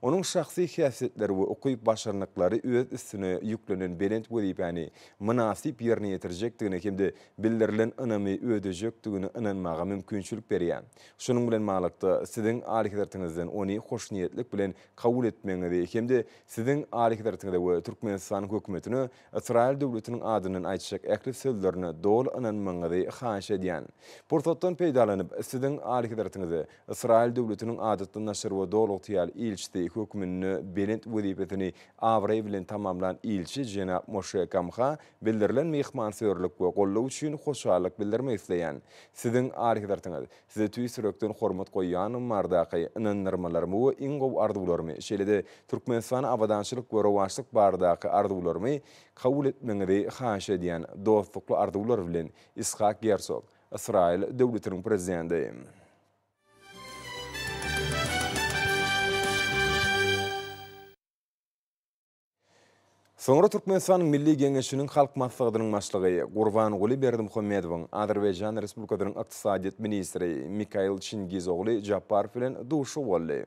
Onuň şahsy häsiýetleri we ukyp-başarnyklary öz üstüne ýüklenen belent wezipäni mynasyp ýerine ýetirjekdigine hem-de bildirilen ynamy ödejekdigine ynanmaga mümkinçilik berýär. Şunuň bilen baglylykda, Siziň Alyhezretiňizden ony hoşniýetlik bilen kabul etmegiňizi hem-de Siziň Alyhezretiňize we Türkmenistanyň Hökümetine Ysraýyl döwletiniň adyndan aýtjak ähli sözlerine doly ynanmagyňyzy haýyş edýän. Pursatdan peýdalanyp, Siziň Alyhezretiňize Ysraýyl döwletiniň Adatdan daşary we doly ygtyýarly ilçisi hökmünde belent wezipesini abraý bilen tamamlan ilçi jenap Moşe Kamha bildirilen myhmansöýerlik we goldaw üçin hoşallyk bildirmek isleýän. Siziň Alyhezretiňiz, Size tüýs ýürekden hormat goýýanym baradaky ynandyrmalarymy we iň gowy arzuwlarymy, şeýle-de Türkmenistana abadançylyk we rowaçlyk baradaky arzuwlarymy kabul etmegiňizi haýyş edýän. Dostlukly arzuwlar bilen, Ishak Gersog, Ysraýyl Döwletiniň Prezidenti. Soňra Türkmenistanyň Milli Geňeşiniň Halk Maslahatynyň Başlygy Gurbanguly Berdimuhamedowyň Azerbaýjan Respublikasynyň ykdysadyýet ministri Mikail Çingiz ogly Japbarow bilen duşuşygy boldy.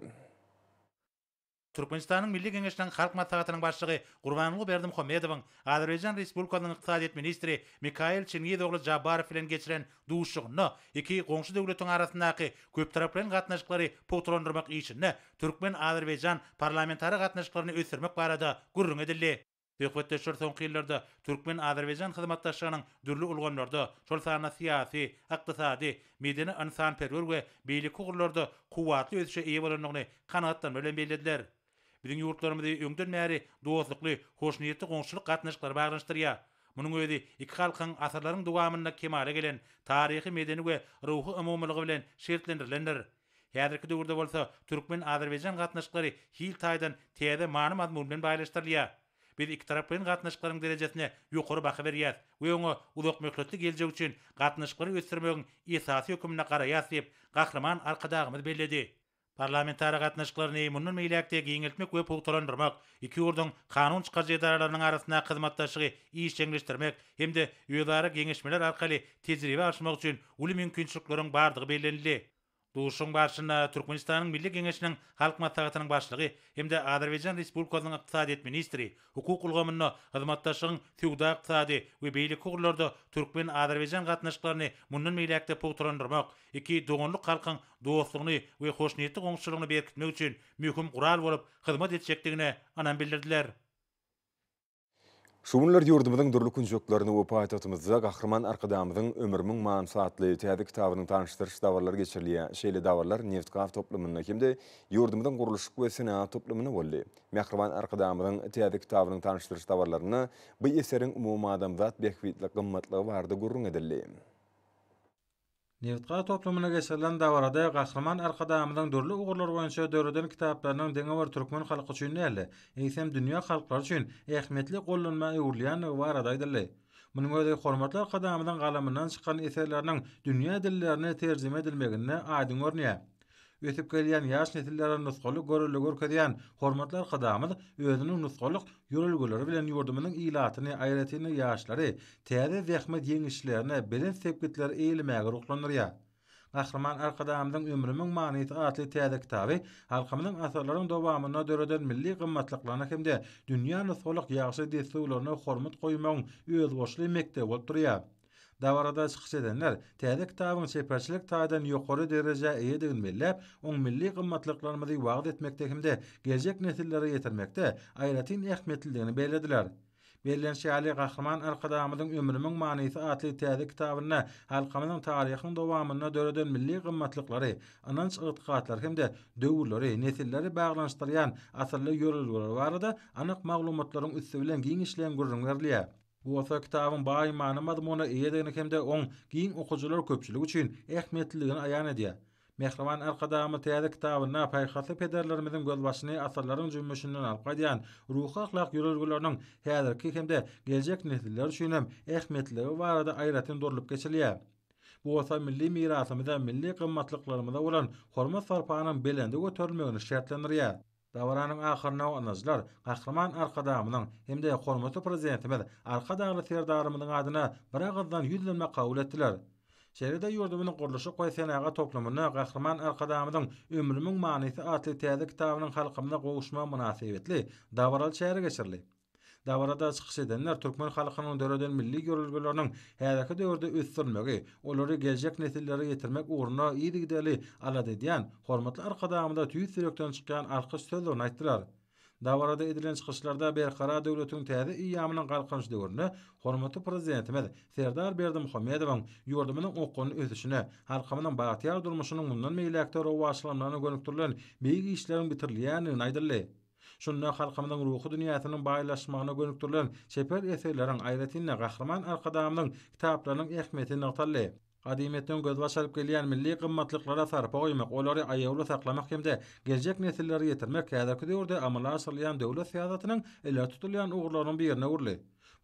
Türkmenistanyň Milli Geňeşiniň Halk Maslahatynyň Başlygy Gurbanguly Berdimuhamedowyň Azerbaýjan Respublikasynyň ykdysadyýet ministri Mikail Çingiz ogly Jabbarow bilen geçiren duşuşygynda iki goňşy döwletiň arasyndaky köptaraplaýyn gatnaşyklary pugtalandyrmak işinde türkmen-azerbaýjan parlamentara gatnaşyklaryny ösdürmek barada gürrüň edildi. Söhbetdeşler soňky ýyllarda türkmen-azerbaýjan hyzmatdaşlygynyň dürli ulgamlarda, şol sanda syýasy, ykdysady, medeni-ynsanperwer we beýleki ugurlarda kuwwatly ösüşe eýe bolandygyny kanagatlanma bilen bellediler. Biziň ýurtlarymyzy öňden bäri dostlukly, hoşniýetli goňşuçylyk gatnaşyklary baglanyşdyrýar. Munuň özi iki halkyň asyrlaryň dowamynda kemala gelen taryhy-medeni we ruhy umumylygy bilen şertlendirilendir. Häzirki döwürde bolsa türkmen-azerbaýjan gatnaşyklary hil taýdan täze many-mazmun bilen baýlaşdyrylýar. Biz ikitaraplaýyn gatnaşyklaryň derejesine ýokary baha berýäris we oňa uzakmöhletli geljek üçin gatnaşyklary ösdürmegiň esasy hökmünde garaýarys diýip, Gahryman Arkadagymyz belledi. Parlamentara gatnaşyklaryny mundan beýläk-de giňeltmek we pugtalandyrmak, iki ýurduň kanun çykaryjy edaralarynyň arasyndaky hyzmatdaşlygy işjeňleşdirmek hem-de özara geňeşmeler arkaly tejribe alyşmak üçin uly mümkinçilikleriň bardygy bellenildi. Duşuşygyň barşynda Türkmenistanyň Milli Geňeşiniň Halk Maslahatynyň Başlygy hem-de Azerbaýjan Respublikasynyň ykdysadyýet ministri hukuk ulgamynda hyzmatdaşlygyň söwda-ykdysady we beýleki ugurlarda türkmen-azerbaýjan gatnaşyklaryny mundan beýläk-de pugtalandyrmak, iki doganlyk halkyň dostlugyny we hoşniýetli goňşuçylygyny berkitmek üçin möhüm gural bolup hyzmat etjekdigine ynam bildirdiler. Şu günler ýurdumyzyň dürli künjeklerinde we paýtagtymyzda Gahryman Arkadagymyzyň Ömrümiň manysy atly täze kitabynyň tanyşdyryş dabaralary geçirilýär. Şeýle dabaralar nebitgaz toplumynda hem-de ýurdumyzyň gurluşyk we senagat toplumynda boldy. Mähriban Arkadagymyzyň täze kitabynyň tanyşdyryş dabaralarynda bu eseriň umumadamzat bähbitli gymmatlygy barada gürrüň edildi. Nebitgaz toplumynda geçirilen dabarada Gahryman Arkadagymyzyň dürli ugurlar boýunça döreden kitaplarynyň diňe bir türkmen halky üçin däl-de, eýsem, dünýä halklary üçin ähmiýetli gollanma öwrülýändigi barada aýdyldy. Munuň özi hormatly Arkadagymyzyň galamyndan çykan eserleriniň dünýä dillerine terjime edilmeginde aýdyň görünýär. Ösüp gelýän ýaş nesillere nusgalyk görelde görkezýän hormatly Arkadagymyz özüniň nusgalyk ýörelgeleri bilen ýurdumyzyň ilatyny, aýratyn-da ýaşlary täze zähmet ýeňişlerine, belent sepgitlere eýlemäge ruhlandyrýar. Gahryman Arkadagymyzyň Ömrümiň manysy atly täze kitaby halkymyzyň asyrlaryň dowamynda döreden milli gymmatlyklaryna hem-de dünýä nusgalyk ýagşy dessurlaryna hormat goýmagyň özboluşly mekdebi bolup durýar. Dabarada çykyş edenler täze kitabyň çeperçilik taýdan ýokary derejä eýedigini belläp, oň milli gymmatlyklarymyzy wagyz etmekde hem-de geljek nesillere ýetirmekde aýratyn ähmiýetlidigini bellediler. Bellenişi ýaly, Gahryman Arkadagymyzyň Ömrümiň manysy atly täze kitabynda halkymyzyň taryhyň dowamynda döreden milli gymmatlyklary, ynanç-ygtykatlary hem-de döwürleri, nesilleri baglanyşdyrýan asylly ýörelgeleri barada anyk maglumatlaryň üsti bilen giňişleýin gürrüň berilýär. Bu bolsa kitabyň baý many-mazmuna eýedigini hem-de oň giň okyjylar köpçüligi üçin ähmiýetliligini aýan edýär. Mähriban Arkadagymyz täze kitabynda paýhasly pederlerimiziň gözbaşyny asyrlaryň jümmüşinden alyp gaýdýan ruhy-ahlak ýörelgeleriniň häzirki hem-de geljek nesiller üçin hem ähmiýetliligi barada aýratyn durlup geçilýär. Bu bolsa milli mirasymyza, milli gymmatlyklarymyza bolan hormat-sarpanyň belende göterilmegini şertlendirýär. Dabaranyň ahyrynda gatnaşyjylar Gahryman Arkadagymyzyň hem-de hormatly Prezidentimiz Arkadagly Serdarymyzyň adyna biragyzdan ýüzlenme kabul etdiler. Şeýle-de ýurdumyzyň gurluşyk we senagat toplumynda Gahryman Arkadagymyzyň Ömrümiň manysy atly täze kitabynyň halkymyza gowuşmagy mynasybetli dabaraly çäre geçirildi. Dabarada çykyş edenler türkmen halkynyň döreden milli ýörelgeleriniň häzirki döwürde ösdürilmegi, olary geljek nesillere ýetirmek ugrunda yzygiderli alada edýän hormatly Arkadagymyza tüýs ýürekden çykýan alkyş sözlerini aýtdylar. Dabarada edilen çykyşlarda Berkarar döwletiň täze eýýamynyň Galkynyş döwründe hormatly Prezidentimiz Serdar Berdimuhamedowyň ýurdumyzyň okgunly ösüşine, halkymyzyň bagtyýar durmuşynyň mundan beýläk-de rowaçlanmagyna gönükdirilen beýik işleriň bitirilýändigini aýdyldy. Şunda halkymyzyň ruhy dünýäsiniň baýlaşmagyna gönükdirilen çeper eserleriň, aýratyn-da, Gahryman Arkadagymyzyň kitaplarynyň ähmiýeti nygtaldy. Gadymyýetden gözbaş alyp gelýän milli gymmatlyklara sarpa goýmak, olary aýawly saklamak hem-de geljek nesillere ýetirmek häzirki döwürde amala aşyrylýan döwlet syýasatynyň ileri tutulýan ugurlarynyň birine öwrüldi.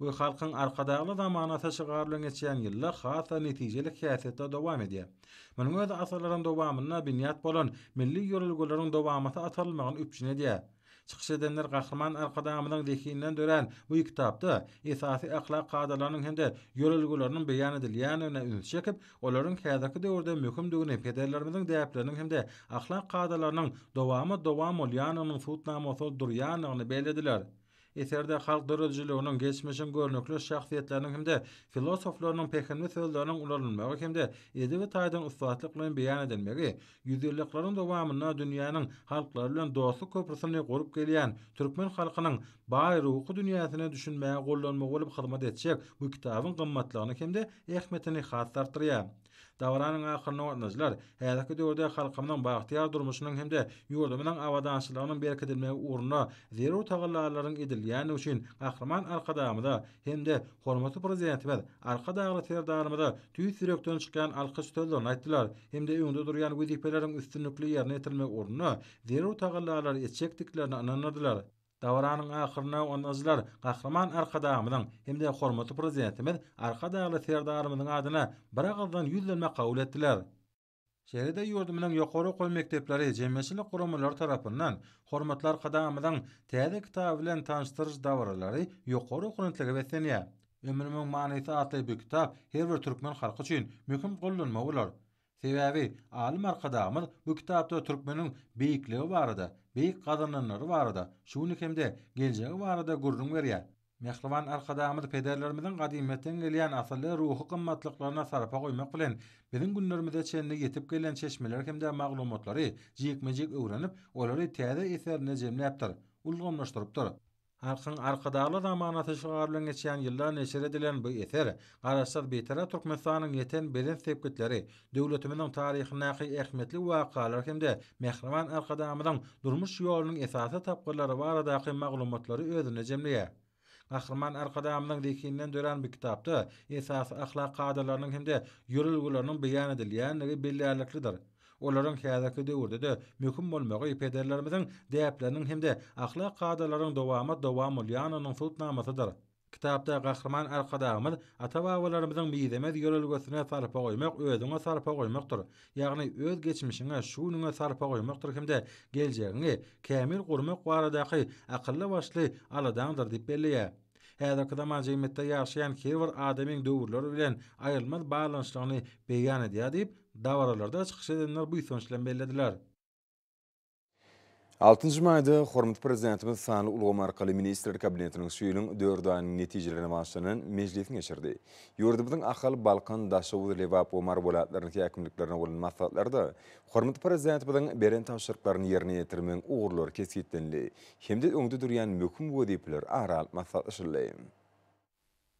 Bu Halkyň Arkadagly zamanasy şygary bilen geçýän ýylda has-da netijeli häsiýetde dowam edýär. Munuň özi asyrlaryň dowamynda binýat bolan milli ýörelgeleriň dowamaty atarylmagyny üpjün edýär. Çykyş edenler Gahryman Arkadagymyzyň zehininden dörän bu kitapda esasy ahlak kadalarynyň hem-de ýörelgeleriniň beýan edilýändigine ünsi çekip, olaryň häzirki döwürde möhümdigini, pederlerimiziň däpleriniň hem-de ahlak kadalarynyň dowamat-dowam bolýandygynyň subutnamasy bolup durýandygyny bellediler. Eserde halk döredijiliginiň, geçmişiň görnükli şahsyýetleriniň hem-de filosoflarynyň pähimli sözleriniň ulanylmagy hem-de edebi taýdan ussatlyk bilen beýan edilmegi ýüzýyllyklaryň dowamynda dünýäniň halklary bilen dostluk köprüsini gurup gelýän türkmen halkynyň baý ruhy dünýäsine düşünmäge gollanma bolup hyzmat etjek bu kitabyň gymmatlygyny hem-de ähmiýetini has-da artdyrýar. Dabaranyň ahyrynda gatnaşyjylar häzirki döwürde halkymyzyň bagtyýar durmuşynyň hem-de ýurdumyzyň abadançylygynyň berkidilmegi ugrunda zerur tagallalaryň edilýändigi üçin Gahryman Arkadagymyza hem-de hormatly Prezidentimiz Arkadagly Serdarymyza tüýs ýürekden çykýan alkyş sözlerini aýtdylar hem-de öňde durýan wezipeleriň üstünlikli ýerine ýetirilmegi ugrunda zerur tagallalary etjekdiklerine ynandyrdylar. Dabaranyň ahyrynda gatnaşyjylar Gahryman Arkadagymyzyň hem-de hormatly Prezidentimiz Arkadagly Serdarymyzyň adyna biragyzdan ýüzlenme kabul etdiler. Şeýle-de ýurdumyzyň ýokary okuw mekdepleri, jemgyýetçilik guramalary tarapyndan hormatly Arkadagymyzyň täze kitaby bilen tanyşdyryş dabaralary ýokary okunetlige beslenýär. Ömrümiň manysy atly bu kitap her bir türkmen halky üçin möhüm gollanma bolar. Sebäbi alym Arkadagymyz bu kitapda türkmeniň beýikligi barada, beýik gazananlary barada, şu güni hem-de geljegi barada gürrüň berýär. Mähriban Arkadagymyz pederlerimiziň gadymyýetden gelýän asylly ruhy gymmatlyklaryna sarpa goýmak bilen, biziň günlerimize çenli ýetip gelen çeşmeleri hem-de maglumatlary jikme-jik öwrenip, olary täze eserinde jemläpdir, ulgamlaşdyrypdyr. Halkyň Arkadagly zamanasy şygary bilen geçýän ýylda neşir edilen bu eser Garaşsyz, Bitarap Türkmenistanyň ýeten belent sepgitleri, döwletimiziň taryhyndaky ähmiýetli wakalar hem-de mähriban Arkadagymyzyň durmuş ýolunyň esasy tapgyrlary baradaky maglumatlary özünde jemleýär. Gahryman Arkadagymyzyň zehininden dörän bu kitapda esasy ahlak kadalarynyň hem-de ýörelgeleriniň beýan edilýändigi bellärliklidir. Olaryň häzirki döwürde-de möhüm bolmagy pederlerimiziň däpleriniň hem-de ahlak kadalaryň dowamat-dowam bolýandygynyň subutnamasydyr. Kitapda Gahryman Arkadagymyz ata-babalarymyzyň mizemez ýörelgesine sarpa goýmak özüňe sarpa goýmakdyr, ýagny öz geçmişiňe, şu günüňe sarpa goýmakdyr hem-de geljegiňi kämil gurmak baradaky akylly-başly aladaňdyr diýip belleýär. Häzirki zaman jemgyýetde ýaşaýan her bir adamyň döwürler bilen aýrylmaz baglanyşlygyny beýan edýär diýip, dabaralarda çykyş edenler buýsanç bilen bellediler. Altynjy maýda hormatly Prezidentimiz sanly ulgam arkaly Ministrler Kabinetiniň şu ýylyň dört aýynyň netijelerine bagyşlanan mejlisini geçirdi. Ýurdumyzyň Ahal, Balkan, Daşoguz, Lebap we Mary welaýatlarynyň häkimliklerine bolan maslahatlarda hormatly Prezidentimiziň beren tabşyryklaryny ýerine ýetirmegiň ugurlary kesgitlenildi hem-de öňde durýan möhüm wezipeler ara alyp maslahatlaşyldy.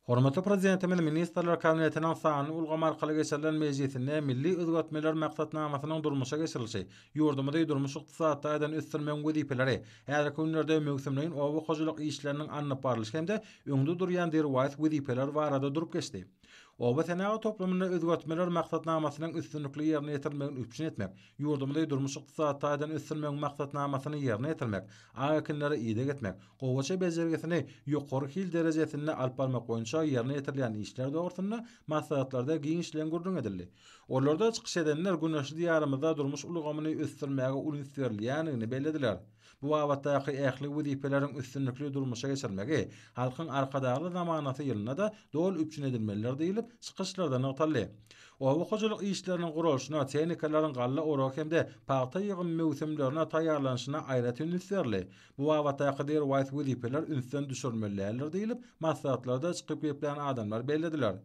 Hormatly Prezidentimiz Ministrler Kabinetiniň sanly ulgam arkaly geçirilen mejlisinde Milli özgertmeler maksatnamasynyň durmuşa geçirilişi, ýurdumyzy durmuş-ykdysady taýdan ösdürmegiň wezipeleri, häzirki günlerde möwsümleýin oba hojalyk işleriniň alnyp barlyşy hem-de öňde durýan derwaýys wezipeler barada durup geçdi. Oba senagat toplumynda özgertmeler maksatnamasynyň üstünlikli ýerine ýetirilmegini üpjün etmek, ýurdumyzy durmuş-ykdysady taýdan ösdürmegiň maksatnamasyny ýerine ýetirmek, ak ekinlere ideg etmek, gowaça bejergisini ýokary hil derejesinde alyp barmak boýunça ýerine ýetirilýän işler dogrusynda maslahatlarda giňişleýin gürrüň edildi. Olarda çykyş edenler güneşli Diýarymyzda durmuş ulgamyny ösdürmäge uly üns berilýändigini bellediler. Bu babatdaky ähli wezipeleriň üstünlikli durmuşa geçirilmegi Halkyň Arkadagly zamanasy ýylynda-da doly üpjün edilmelidir diýlip, çykyşlarda nygtaldy. Oba hojalyk işleriniň guralyşyna, tehnikalaryň galla oragy hem-de pagta ýygymy möwsümlerine taýýarlanyşyna aýratyn üns berildi. Bu babatdaky derwaýys wezipeler ünsden düşürilmeli däldir diýlip, maslahatlarda çykyp geplän adamlar bellediler.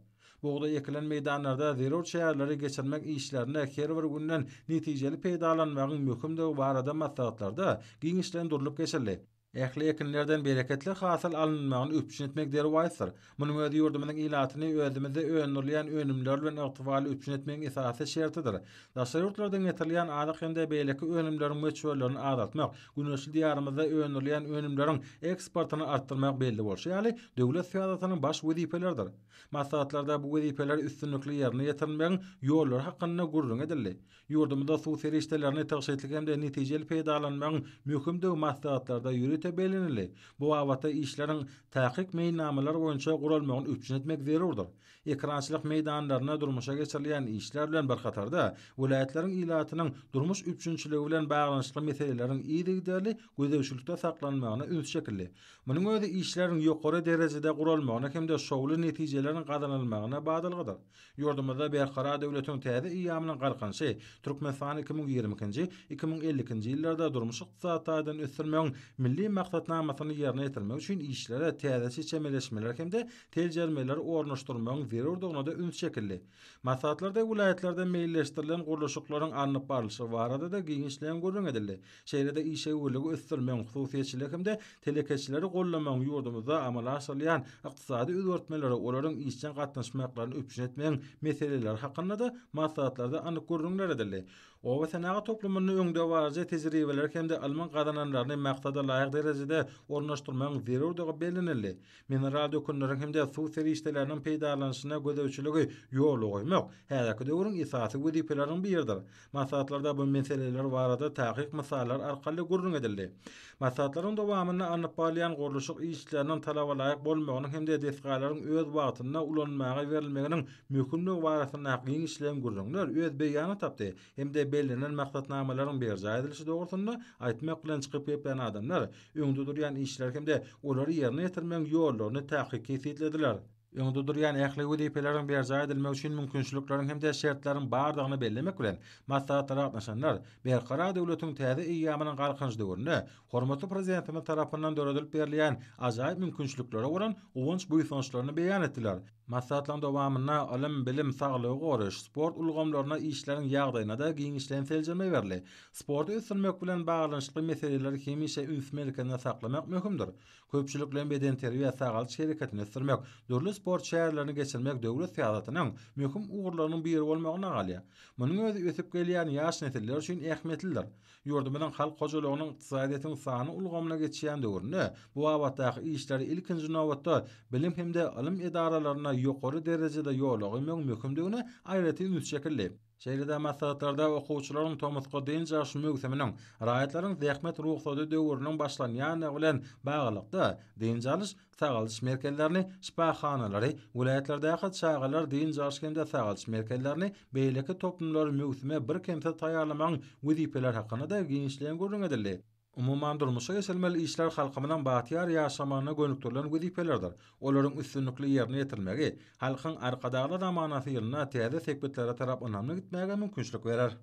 Bugdaý ekilen meýdanlarda zerur çäreleri geçirmek işlerinde her bir günden netijeli peýdalanmagyň möhümdigi barada maslahatlarda giňişleýin durlup geçildi. Ähli ekinlerden bereketli hasyl alynmagyny üpjün etmek derwaýysdyr. Munuň özi ýurdumyzyň ilatyny özümizde öndürilýän önümler bilen ygtybarly üpjün etmegiň esasy şertidir. Daşary ýurtlardan getirilýän azyk hem-de beýleki önümleriň möçberlerini azaltmak, güneşli Diýarymyzda öndürilýän önümleriň eksportyny artdyrmak belli bolşy ýaly, döwlet syýasatynyň baş wezipeleridir. Maslahatlarda bu wezipeleri üstünlikli ýerine ýetirilmegiň ýollary hakynda gürrüň edildi. Ýurdumyzda suw serişdelerini tygşytly hem-de netijeli peýdalanmagyň möhümdigi maslahatlarda ýörite bellenildi. Bu babatda işleriň takyk meýilnamalar boýunça guralmagyny üpjün etmek zerurdyr. Ekerançylyk meýdanlarynda durmuşa geçirilýän işler bilen bir hatarda, welaýatlaryň ilatynyň durmuş üpjünçiligi bilen baglanyşykly meseleleriň yzygiderli gözegçilikde saklanmagyna üns çekildi. Munuň özi işleriň ýokary derejede guralmagyna hem-de şowly netijeleriň gazanylmagyna badalgadyr. Ýurdumyzda Berkarar döwletiň täze eýýamynyň Galkynyşy, Türkmenistany 2022-nji, 2052-nji ýyllarda durmuş-ykdysady taýdan ösdürmegiň Milli maksatnamasyny ýerine ýetirmek üçin işlere täzeçe çemeleşmeler hem-de seljermeleri ornaşdyrmagyň zerurdygyna-da üns çekildi. Maslahatlarda welaýatlarda meýilleşdirilen gurluşyklaryň alnyp barlyşy barada-da giňişleýin gürrüň edildi. Şeýle-de işewürligi ösdürmegiň, hususyýetçiligi hem-de telekeçileri goldamagyň ýurdumyzda amala aşyrylýan ykdysady özgertmelere olaryň işjeň gatnaşmaklaryny üpjün etmegiň meseleleri hakynda-da maslahatlarda anyk gürrüňler edildi. Oba senagat toplumynda öňdebaryjy tejribeleri hem-de ylmyň gazananlaryny maksada laýyk derejede ornaşdyrmagyň zerurdygy bellenildi. Mineral dökünleriň hem-de suw serişdeleriniň peýdalanyşyna gözegçiligi ýola goýmak häzirki döwrüň esasy wezipeleriniň biridir. Maslahatlarda bu meseleler barada takyk mysallar arkaly gürrüň edildi. Maslahatlaryň dowamynda alnyp barylýan gurluşyk işleriniň talabalaýyk bolmagynyň hem-de desgalaryň öz wagtynda ulanmaga berilmeginiň möhümdigi barasyndaky giňişleýin gürrüňler öz beýanyny tapdy hem-de bellenen maksatnamalaryň berjaý edilişi dogrusynda aýtmak bilen çykyp geplän adamlar öňde durýan işleri hem-de olary ýerine ýetirmegiň ýollaryny takyk kesgitlediler. Öňde durýan ähli wezipeleriň berjaý edilmegi üçin mümkinçilikleriň hem-de şertleriň bardygyny bellemek bilen, maslahatlara gatnaşanlar Berkarar döwletiň täze eýýamynyň Galkynyş döwründe hormatly Prezidentimiz tarapyndan döredilip berilýän ajaýyp mümkinçiliklere bolan guwanç-buýsançlaryny beýan etdiler. Maslahatlaryň dowamynda ylym, bilim, saglygy goraýyş, sport ulgamlarynda işleriň ýagdaýyna-da giňişleýin seljerme berildi. Sporty ösdürmek bilen baglanyşykly meseleleri hemişe üns merkezinde saklamak möhümdir. Köpçülikleýin bedenterbiýe-sagaldyş hereketini ösdürmek, dürli sport çärelerini geçirmek döwlet syýasatynyň möhüm ugurlarynyň biri bolmagyna galýar. Munuň özi ösüp gelýän ýaş nesiller üçin ähmiýetlidir. Ýurdumyzyň halk hojalygynyň ykdysadyýetiň sanly ulgamyna geçýän döwründe bu babatdaky işleri ilkinji nobatda bilim hem-de ylym edaralarynda ýokary derejede ýola goýmagyň möhümdigine aýratyn üns çekildi. Şeýle-de maslahatlarda okuwçylaryň tomusky dynç alyş möwsüminiň, raýatlaryň zähmet rugsady döwrüniň başlanýandygy bilen baglylykda, dynç alyş, sagaldyş merkezlerini, şypahanalary, welaýatlardaky çagalar dynç alyş hem-de sagaldyş merkezlerini, beýleki toplumlary möwsüme birkemsiz taýýarlamagyň wezipeleri hakynda-da giňişleýin gürrüň edildi. Umuman, durmuşa geçirilmeli işler halkymyzyň bagtyýar ýaşamagyna gönükdirilen wezipelerdir. Olaryň üstünlikli ýerine ýetirilmegi Halkyň Arkadagly zamanasy ýylynda täze sepgitlere tarap ynamly gitmäge mümkinçilik berer.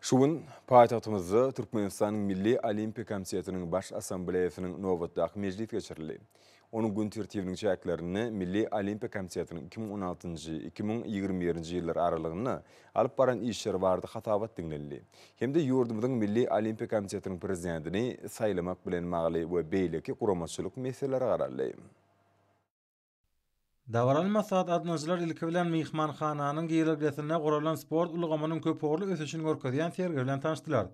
Şu gün paýtagtymyzda Türkmenistanyň Milli Olimpiýa komitetiniň Baş Assambleýasynyň nobatdaky mejlisi geçirildi. Onuň gün tertibiniň çäklerinde Milli Olimpiýa komitetiniň 2016-njy, 2021-nji ýyllar aralygynda alyp baran işleri barada hasabat diňlenildi hem-de ýurdumyzyň Milli Olimpiýa komitetiniň prezidentini saýlamak bilen bagly we beýleki guramaçylyk meselelere garaldy. Dabaraly maslahat gatnaşyjylar ilki bilen myhmanhananyň girelgesinde guralan sport ulgamynyň köpugurly ösüşini görkezýän sergi bilen tanyşdylar.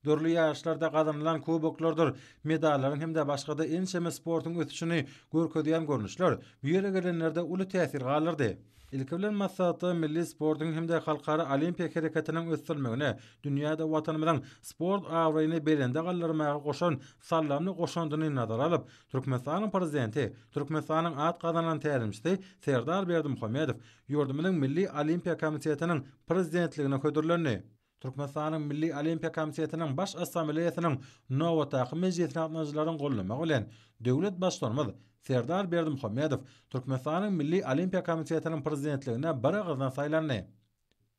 Dürli ýaryşlarda gazanylan kuboklardyr medallaryň hem-de başga-da ençeme sportuň ösüşini görkezýän görnüşler bu ýere gelenlerde uly täsir galdyrdy. Ilki bilen maslahatda milli sportuň hem-de halkara olimpiýa hereketiniň ösdürilmegine, dünýäde Watanymyzyň sport abraýyny belende galdyrmaga goşan saldamly goşandyny nazara alyp, Türkmenistanyň Prezidenti, Türkmenistanyň at gazanan tälimçisi Serdar Berdimuhamedow ýurdumyzyň Milli Olimpiýa komitetiniň prezidentligine hödürlendi. Türkmenistanyň Milli Olimpiýa komitetiniň Baş Assambleýasynyň nobatdaky mejlisine gatnaşyjylaryň goldamagy bilen, döwlet Baştutanymyz Serdar Berdimuhamedow Türkmenistanyň Milli Olimpiýa komitetiniň prezidentligine biragyzdan saýlandy.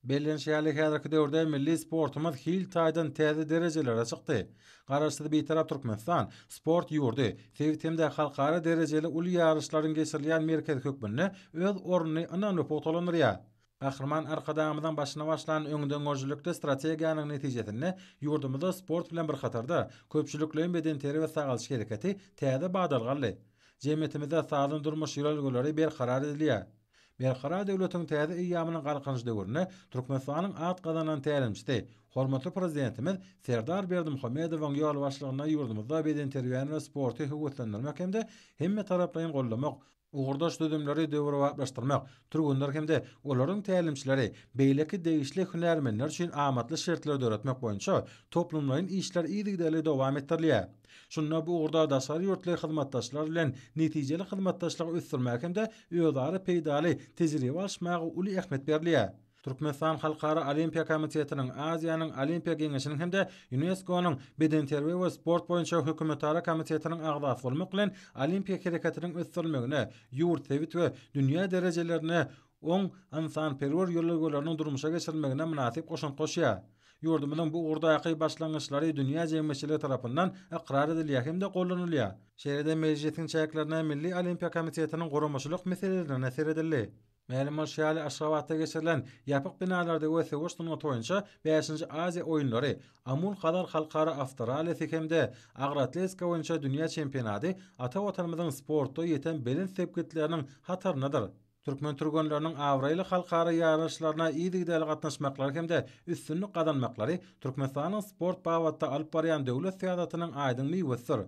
Bellenişi ýaly, häzirki döwürde milli sportumyz hil taýdan täze derejelere çykdy. Garaşsyz Bitarap Türkmenistan sport ýurdy, sebit hem-de halkara derejeli uly ýaryşlaryň geçirilýän merkezi hökmünde öz ornuny ynamly pugtalandyrýar. Gahryman Arkadagymyzyň başyny başlan öňdengörüjilikli strategiýanyň netijesinde ýurdumyzda sport bilen bir hatarda, köpçülikleýin bedenterbiýe sagaldyş hereketi täze badalga aldy. Jemgyýetimizde sagdyn durmuş ýörelgeleri berkarar edilýär. Berkarar döwletiň täze eýýamynyň Galkynyş döwründe Türkmenistanyň at gazanan tälimçisi, hormatly Prezidentimiz Serdar Berdimuhamedowyň ýolbaşçylygynda ýurdumyzda bedenterbiýäni we sporty höweslendirmek hem-de hemmetaraplaýyn goldamak, Ugurdaş düzümleri döwrebaplaşdyrmak, türgenler hem-de olaryň tälimçileri, beýleki degişli hünärmenler üçin amatly şertleri döretmek boýunça toplumlaýyn işler yzygiderli dowam etdirilýär. Şunda bu ugurda daşary ýurtly hyzmatdaşlar bilen netijeli hyzmatdaşlygy ösdürmäge hem-de özara peýdaly tejribe alyşmaga uly ähmiýet berilýär. Türkmenistan Halkara Olimpiýa komitetiniň, Aziýanyň Olimpiýa Geňeşiniň hem-de Ýunesko-nyň Bedenterbiýe we sport boýunça hökümetara komitetiniň agzasy bolmak bilen, olimpiýa hereketiniň ösdürilmegine, ýurt, sebit we dünýä derejelerinde oň ynsanperwer ýörelgeleriniň durmuşa geçirilmegine mynasyp goşant goşýar. Ýurdumyzyň bu ugurdaky başlangyçlary dünýä jemgyýetçiligi tarapyndan ykrar edilýär hem-de goldanylýar. Şeýle-de mejlisiň çäklerinde Milli Olimpiýa komitetiniň guramaçylyk meselelerine seredildi. Mälim bolşy ýaly, Aşgabatda geçirilen ýapyk binalarda we söweş sungaty boýunça bäşinji Aziýa oýunlary, Amul-Hazar halkara awtorallisi hem-de agyr atletika boýunça dünýä çempionady ata Watanymyzyň sportda ýeten belent sepgitleriniň hataryndadyr. Türkmen türgenleriniň abraýly halkara ýaryşlaryna yzygiderli gatnaşmaklary hem-de üstünlik gazanmaklary Türkmenistanyň sport babatda alyp barýan döwlet syýasatynyň aýdyň miwesidir.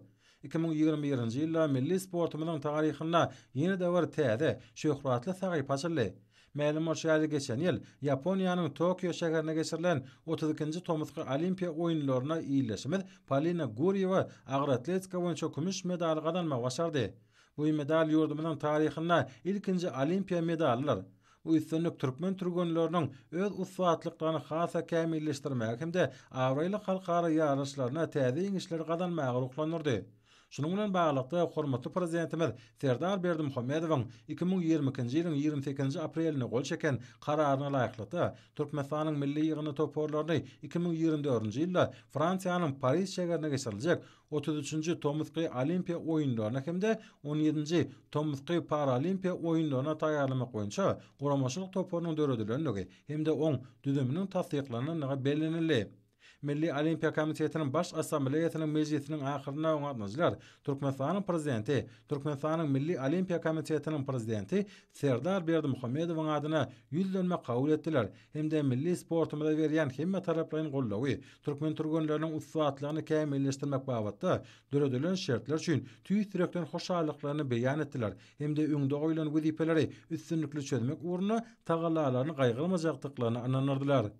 2021-nji ýylda milli sportumyzyň taryhynda ýene-de bir täze, şöhratly sahypa açyldy. Mälim bolşy ýaly, geçen ýyl Ýaponiýanyň Tokio şäherinde geçirilen 32-nji tomusky Olimpiýa oýunlarynda ildeşimiz Polina Gurýewa agyr atletika boýunça kümüş medaly gazanmagy başardy. Bu medal ýurdumyzyň taryhynda ilkinji Olimpiýa medalydyr. Bu üstünlik türkmen türgenleriniň öz ussatlyklaryny has-da kämilleşdirmäge hem-de abraýly halkara ýaryşlarynda täze ýeňişleri gazanmaga ruhlandyrdy. Şunuň bilen baglylykda, hormatly Prezidentimiz Serdar Berdimuhamedowyň 2022-nji ýylyň 28-nji aprelinde gol çeken Kararyna laýyklykda, Türkmenistanyň milli ýygyndy toparlaryny 2024-nji ýylda Fransiýanyň Pariž şägerinde geçiriljek 33-nji tomusky Olimpiýa oýunlaryna hem-de on ýedinji tomusky Paralimpiýa oýunlaryna taýýarlamak boýunça guramaçylyk toparynyň döredilendigi hem-de oň düzüminiň tassyklanandygy bellenildi. Milli Olimpiýa komitetiniň Baş Assambleýasynyň mejlisiniň ahyrynda oňa gatnaşyjylar Türkmenistanyň Prezidenti, Türkmenistanyň Milli Olimpiýa komitetiniň Prezidenti Serdar Berdimuhamedowyň adyna ýüzlenme kabul etdiler hem-de milli sportumyza berýän hemmetaraplaýyn goldawy, türkmen türgenleriniň ussatlygyny kämilleşdirmek babatda döredilen şertler üçin tüýs ýürekden hoşallyklaryny beýan etdiler hem-de öňde goýlan wezipeleri üstünlikli çözmek ugrunda tagallalaryny gaýgyrmajakdyklaryna ynandyrdylar.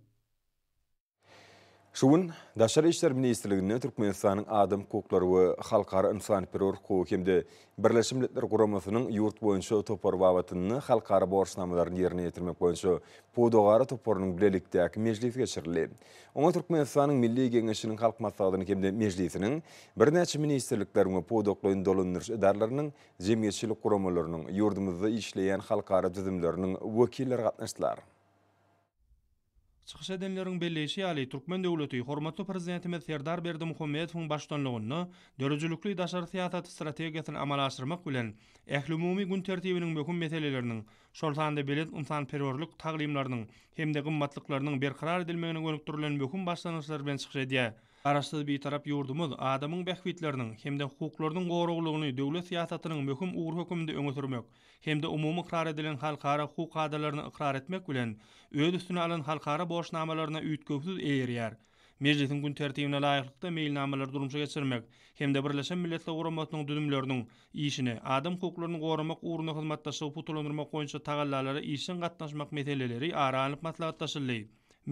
Şu gün Daşary işler ministrliginde Türkmenistanyň Adam hukuklary we halkara ynsanperwer hukugy hem-de Birleşen Milletler Guramasynyň ýurt boýunça topary babatynda halkara borçnamalaryny ýerine ýetirmek boýunça Pudagara toparynyň bilelikdäki mejlisi geçirildi. Oňa Türkmenistanyň Milli Geňeşiniň Halk Maslahatynyň hem-de Mejlisiniň, birnäçe ministrlikleriň we pudaklaýyn dolandyryş edaralarynyň, jemgyýetçilik guramalarynyň, ýurdumyzda işleýän halkara düzümleriniň wekilleri gatnaşdylar. Çykyş edenleriň belleýşi ýaly, türkmen döwleti hormatly Prezidentimiz Serdar Berdimuhamedowyň baştutanlygynda döredijilikli daşary syýasat strategiýasyny amala aşyrmak bilen, ählumumy gün tertibiniň möhüm meseleleriniň, şol sanda belent ynsanperwerlik taglymlarynyň hem-de gymmatlyklarynyň berkarar edilmegine gönükdirilen möhüm başlangyçlar bilen çykyş edýär. Garaşsyz Bitarap ýurdumyz adamyň bähbitleriniň hem-de hukuklarynyň goraglylygyny döwlet syýasatynyň möhüm ugry hökmünde öňe sürmek hem-de umumy ykrar edilen halkara hukuk kadalaryny ykrar etmek bilen, öz üstüne alan halkara borçnamalaryna üýtgewsiz eýerýär. Mejlisiň gün tertibine laýyklykda meýilnamalary durmuşa geçirmek hem-de Birleşen Milletler Guramasynyň düzümleriniň işini, adam hukuklaryny goramak ugrunda hyzmatdaşlygy pugtalandyrmak boýunça tagallalara işjeň gatnaşmak meseleleri ara alnyp maslahatlaşyldy.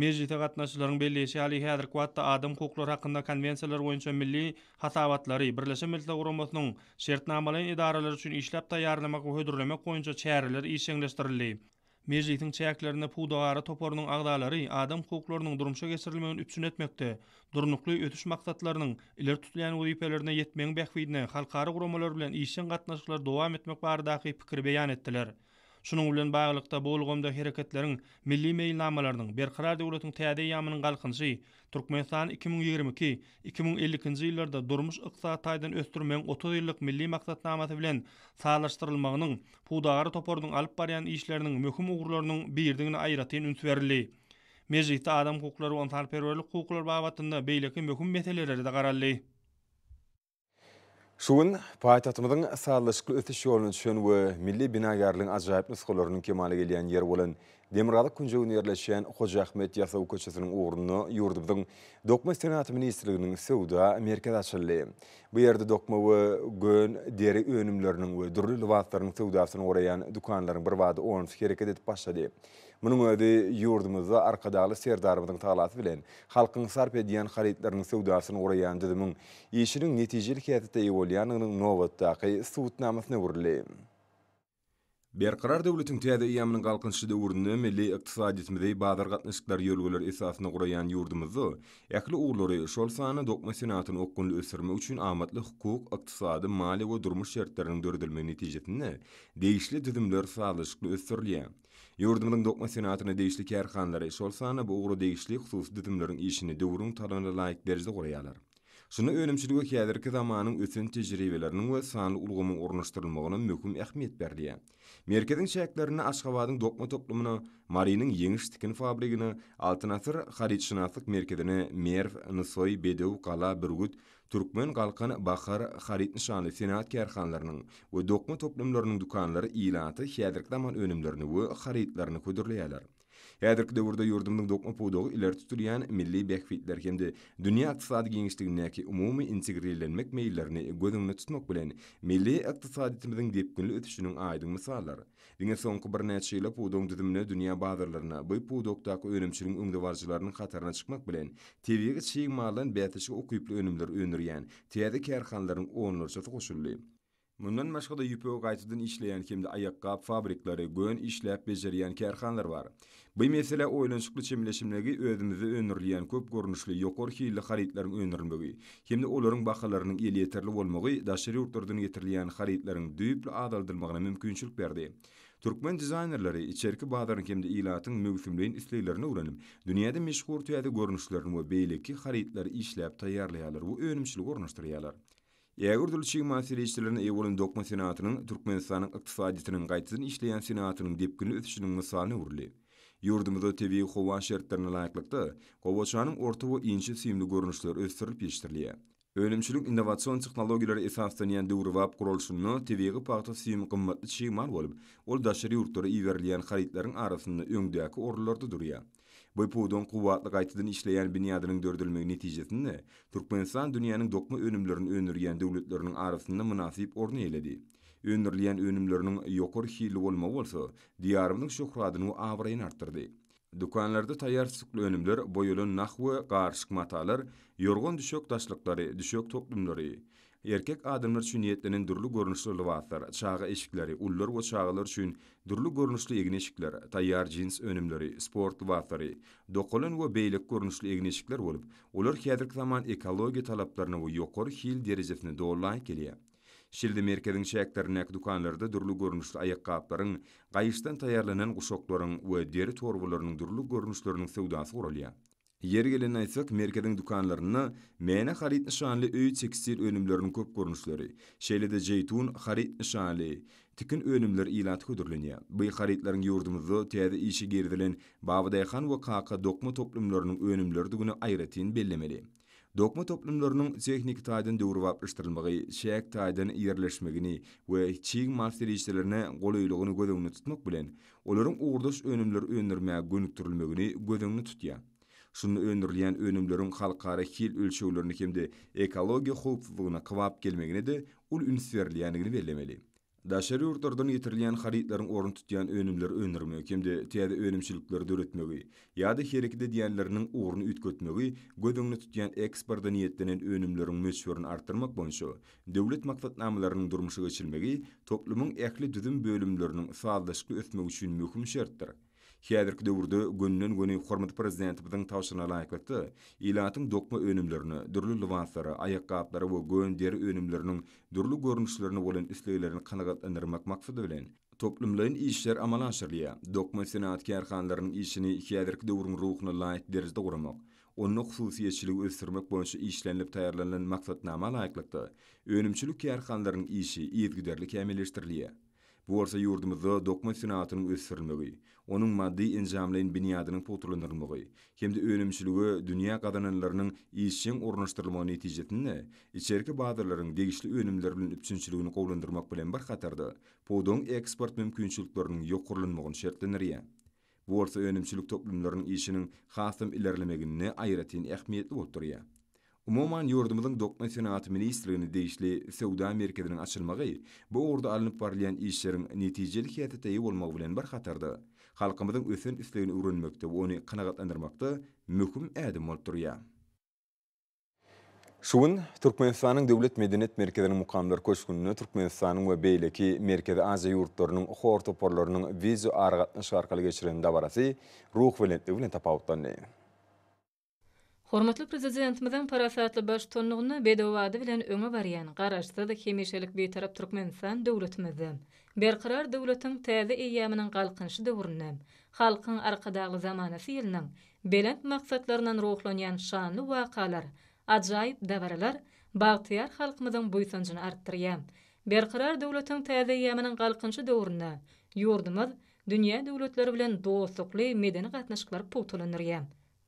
Mejlise gatnaşyjylaryň belleýşi ýaly, häzirki wagtda adam hukuklary hakynda konwensiýalar boýunça milli hasabatlary Birleşen Milletler Guramasynyň şertnamalaýyn edaralary üçin işläp taýýarlamak we hödürlemek boýunça çäreler işjeňleşdirildi. Mejlisiň çäklerinde pudagara toparynyň agzalary adam hukuklarynyň durmuşa geçirilmegini üpjün etmekde, Durnukly ösüş maksatlarynyň ileri tutulýan wezipelerine ýetmegiň bähbidine halkara guramalar bilen işjeň gatnaşyklary dowam etmek baradaky pikiri beýan etdiler. Şunuň bilen baglylykda, bu ulgamda Hereketleriň milli meýilnamalarynyň, Berkarar döwletiň täze eýýamynyň Galkynyşy, Türkmenistan 2022, 2052-nji ýyllarda durmuş-ykdysady taýdan ösdürmegiň 30 ýyllyk Milli maksatnamasy bilen sazlaşdyrylmagynyň pudagara toparynyň alyp barýan işleriniň möhüm ugurlarynyň biridigine aýratyn üns berildi. Mejlisde adam hukuklary we ynsanperwerlik hukuklary babatynda beýleki möhüm meselelere-de garaldy. Şu gün paýtagtymyzyň sazlaşykly ösüş ýoluna düşen we milli binagärligiň ajaýyp nusgalarynyň kemala gelýän ýeri bolan demirgazyk künjeginde ýerleşýän Hoja Ahmet Ýasawy köçesiniň ugrunda ýurdumyzyň Dokma senagaty ministrliginiň söwda merkezi açyldy. Bu ýerde dokma we gön deri önümleriniň we dürli lybaslaryň söwdasyny guraýan dükanlaryň birbada onusy hereket edip başlady. Munuň özi ýurdumyzda Arkadagly Serdarymyzyň tagalasy bilen halkyň sarp edýän harytlarynyň söwdasyny guraýan düzümiň işiniň netijeli häsiýete eýe bolýandygynyň nobatdaky subutnamasyna öwrüldi. Berkarar döwletiň täze eýýamynyň Galkynyşy döwründe milli ykdysadyýetimizi bazar gatnaşyklary ýörelgeleri esasynda guraýan ýurdumyzda ähli ugurlary, şol sanda dokma senagatyny okgunly ösdürmek üçin amatly hukuk, ykdysady, maliýe we durmuş şertleriniň döredilmegi netijesinde degişli düzümler sazlaşykly ösdürilýär. Ýurdumyzyň dokma senagatyna degişli kärhanalary, şol sanda bu ugra degişli hususy düzümleriň işini döwrüň talabyna laýyk derejede guraýarlar. Şunda önümçilige häzirki zamanyň ösen tejribeleriniň we sanly ulgamyň ornaşdyrylmagyna möhüm ähmiýet berilýär. Merkeziň çäklerinde Aşgabadyň dokma toplumyna, Marynyň Ýeňiş tikin fabrigine, Altyn asyr harytşynaslyk merkezine, Merw, Nusaý, Bedew, Gala, Bürgüt, Türkmen, Galkan, Bahar haryt nyşanly senagat kärhanalarynyň we dokma toplumlarynyň dükanlary ilata häzirki zaman önümlerini we harytlaryny hödürleýärler. Häzirki döwürde ýurdumyzyň dokma pudagy ileri tutulýan milli bähbitler hem-de dünýä ykdysady giňişligindäki umumy integrirlenmek meýillerini göz öňünde tutmak bilen, milli ykdysadyýetimiziň depginli ösüşiniň aýdyň mysaldyr. Diňe soňky birnäçe ýylda pudagyň düzümine dünýä bazarlaryna bu pudakdaky önümçiligiň öňdebaryjylarynyň hataryna çykmak bilen, tebigy çig maldan bäsleşige ukyply önümleri öndürýän täze kärhanalaryň onlarçasy goşuldy. Mundan başga-da ýüpegi gaýtadan işleýän hem-de aýakgap fabrikleri, gön işläp bejerýän kärhanalar bar. Bu meselä oýlanyşykly çemeleşilmegi özümizde öndürilýän köp görnüşli ýokary hilli harytlaryň öndürilmegi hem-de olaryň bahalarynyň elýeterli bolmagy daşary ýurtlardan getirilýän harytlaryň düýpli azaldylmagyna mümkinçilik berdi. Türkmen dizaýnerleri içerki bazaryň hem-de ilatyň möwsümleýin isleglerini öwrenip, dünýäde meşhur täze görnüşlerini we beýleki harytlary işläp taýýarlaýarlar we önümçilige ornaşdyrýarlar. Ägirt uly çig mal serişdelerine eýe bolan dokma senagatynyň Türkmenistanyň ykdysadyýetiniň gaýtadan işleýän senagatynyň depginli ösüşiniň mysalyna öwrüldi. Ýurdumyzda tebigy howa şertlerine laýyklykda, gowaçanyň orta we inçe süýümli görnüşleri ösdürilip ýetişdirilýär. Önümçiligiň innowasion tehnologiýalara esaslanýan döwrebap guralyşynda tebigy pagta süýümi gymmatly çig mal bolup, ol daşary ýurtlara iberilýän harytlaryň arasynda öňdäki orunlarda durýar. Bu pudagyň kuwwatly gaýtadan işleýän binýadynyň döredilmegi netijesinde, Türkmenistan dünýäniň dokma önümlerini öndürýän döwletleriniň arasynda mynasyp orun eýeledi. Öndürilýän önümleriniň ýokary hilli bolmagy bolsa, Diýarymyzyň şöhratyny we abraýyny artdyrdy. Dükanlarda taýýar sütükli önümler, boýalan nah we garyşyk matalar, ýorgan-düşek daşlyklary, düşek toplumlary, Erkek adamlar üçin niýetlenen dürli görnüşli lybaslar, çaga eşikleri, ulular we çagalar üçin dürli görnüşli egin-eşikler, taýýar jins önümleri, sport lybaslary, dokalan we beýleki görnüşli egin-eşikler bolup, olar häzirki zaman ekologiýa talaplaryna we ýokary hil derejesine doly laýyk gelýär. Şeýle-de merkeziň çäklerindäki dükanlarda dürli görnüşli aýakgaplaryň, gaýyşdan taýýarlanan guşaklaryň we deri torbalarynyň dürli görnüşleriniň söwdasy guralýar. Ýeri gelende aýtsak, merkeziň dükanlarynda Mäne haryt nyşanly öý tekstil önümleriniň köp görnüşleri, şeýle-de Jeýtun haryt nyşanly tikin önümleri ilata hödürlenýär. Bu harytlaryň ýurdumyzda täze işe girizilen Babadaýhan we Kaka dokma toplumlarynyň önümleridigini aýratyn bellemeli. Dokma toplumlarynyň tehniki taýdan döwrebaplaşdyrylmagy, çäk taýdan ýerleşmegini we çig mal serişdelerine golaýlygyny göz öňünde tutmak bilen, olaryň ugurdaş önümleri öndürmäge gönükdirilmegini göz öňünde tutýar. Şunda öndürilýän önümleriň halkara hil ölçeglerine hem-de ekologiýa howpsuzlygyna kybap gelmegine-de uly üns berilýändigini bellemeli. Daşary ýurtlardan getirilýän harytlaryň ornuny tutýan önümleri öndürmek hem-de täze önümçilikleri döretmegi ýa-da hereket edýänleriniň ugruny üýtgetmegi göz öňünde tutýan eksporta niýetlenen önümleriň möçberini artdyrmak boýunça döwlet maksatnamalarynyň durmuşa geçirilmegi toplumyň ähli düzüm bölümleriniň sazlaşykly ösmegi üçin möhüm şertdir. Häzirki döwürde gönüden-göni hormatly Prezidentimiziň tabşyrygyna laýyklykda, ilatyň dokma önümlerine, dürli lybaslara, aýakgaplara we gön deri önümleriniň dürli görnüşlerine bolan isleglerini kanagatlandyrmak maksady bilen, toplumlaýyn işler amala aşyrylýar. Dokma senagat kärhanalarynyň işini häzirki döwrüň ruhuna laýyk derejede guramak, onda hususyýetçiligi ösdürmek boýunça işlenilip taýýarlanylan maksatnama laýyklykda, önümçilik kärhanalarynyň işi yzygiderli kämilleşdirilýär. Bu bolsa ýurdumyzda dokma senagatynyň ösdürilmegi, onuň maddy-enjamlaýyn binýadynyň pugtalandyrylmagy hem-de önümçilige dünýä gazananlarynyň işjeň ornaşdyrylmagy netijesinde içerki bazarlaryň degişli önümler bilen üpjünçiligini gowulandyrmak bilen bir hatarda, pudagyň eksport mümkinçilikleriniň ýokarlanmagyny şertlendirýär. Bu bolsa önümçilik toplumlarynyň işiniň hasam ilerlemeginde aýratyn ähmiýetli bolup durýar. Umuman, ýurdumyzyň Dokma senagaty ministrligine degişli Söwda merkeziniň açylmagy bu ugurda alnyp barylýan işleriň netijeli häsiýete eýe bolmagy bilen bir hatarda, halkymyzyň ösen islegini öwrenmekde we ony kanagatlandyrmakda möhüm ädim bolup durýar. Şu gün Türkmenistanyň Döwlet medeniýet merkeziniň Mukamlar köşgünde Türkmenistanyň we beýleki Merkezi Aziýa ýurtlarynyň hor toparlarynyň wideoaragatnaşyk arkaly geçiren dabarasy ruhubelentligi bilen tapawutlandy. Hormatly Prezidentimiziň parasatly baştutanlygynda bedew bady bilen öňe barýan Garaşsyz, hemişelik Bitarap Türkmenistan döwletimizde Berkarar döwletiň täze eýýamynyň Galkynyşy döwründe Halkyň Arkadagly zamanasy ýylynyň belent maksatlaryndan ruhlanýan şanly wakalar, ajaýyp dabaralar bagtyýar halkymyzyň buýsanjyny artdyrýar. Berkarar döwletiň täze eýýamynyň Galkynyşy döwründe ýurdumyz dünýä döwletleri bilen dostlukly medeni gatnaşyklary pugtalandyrýar.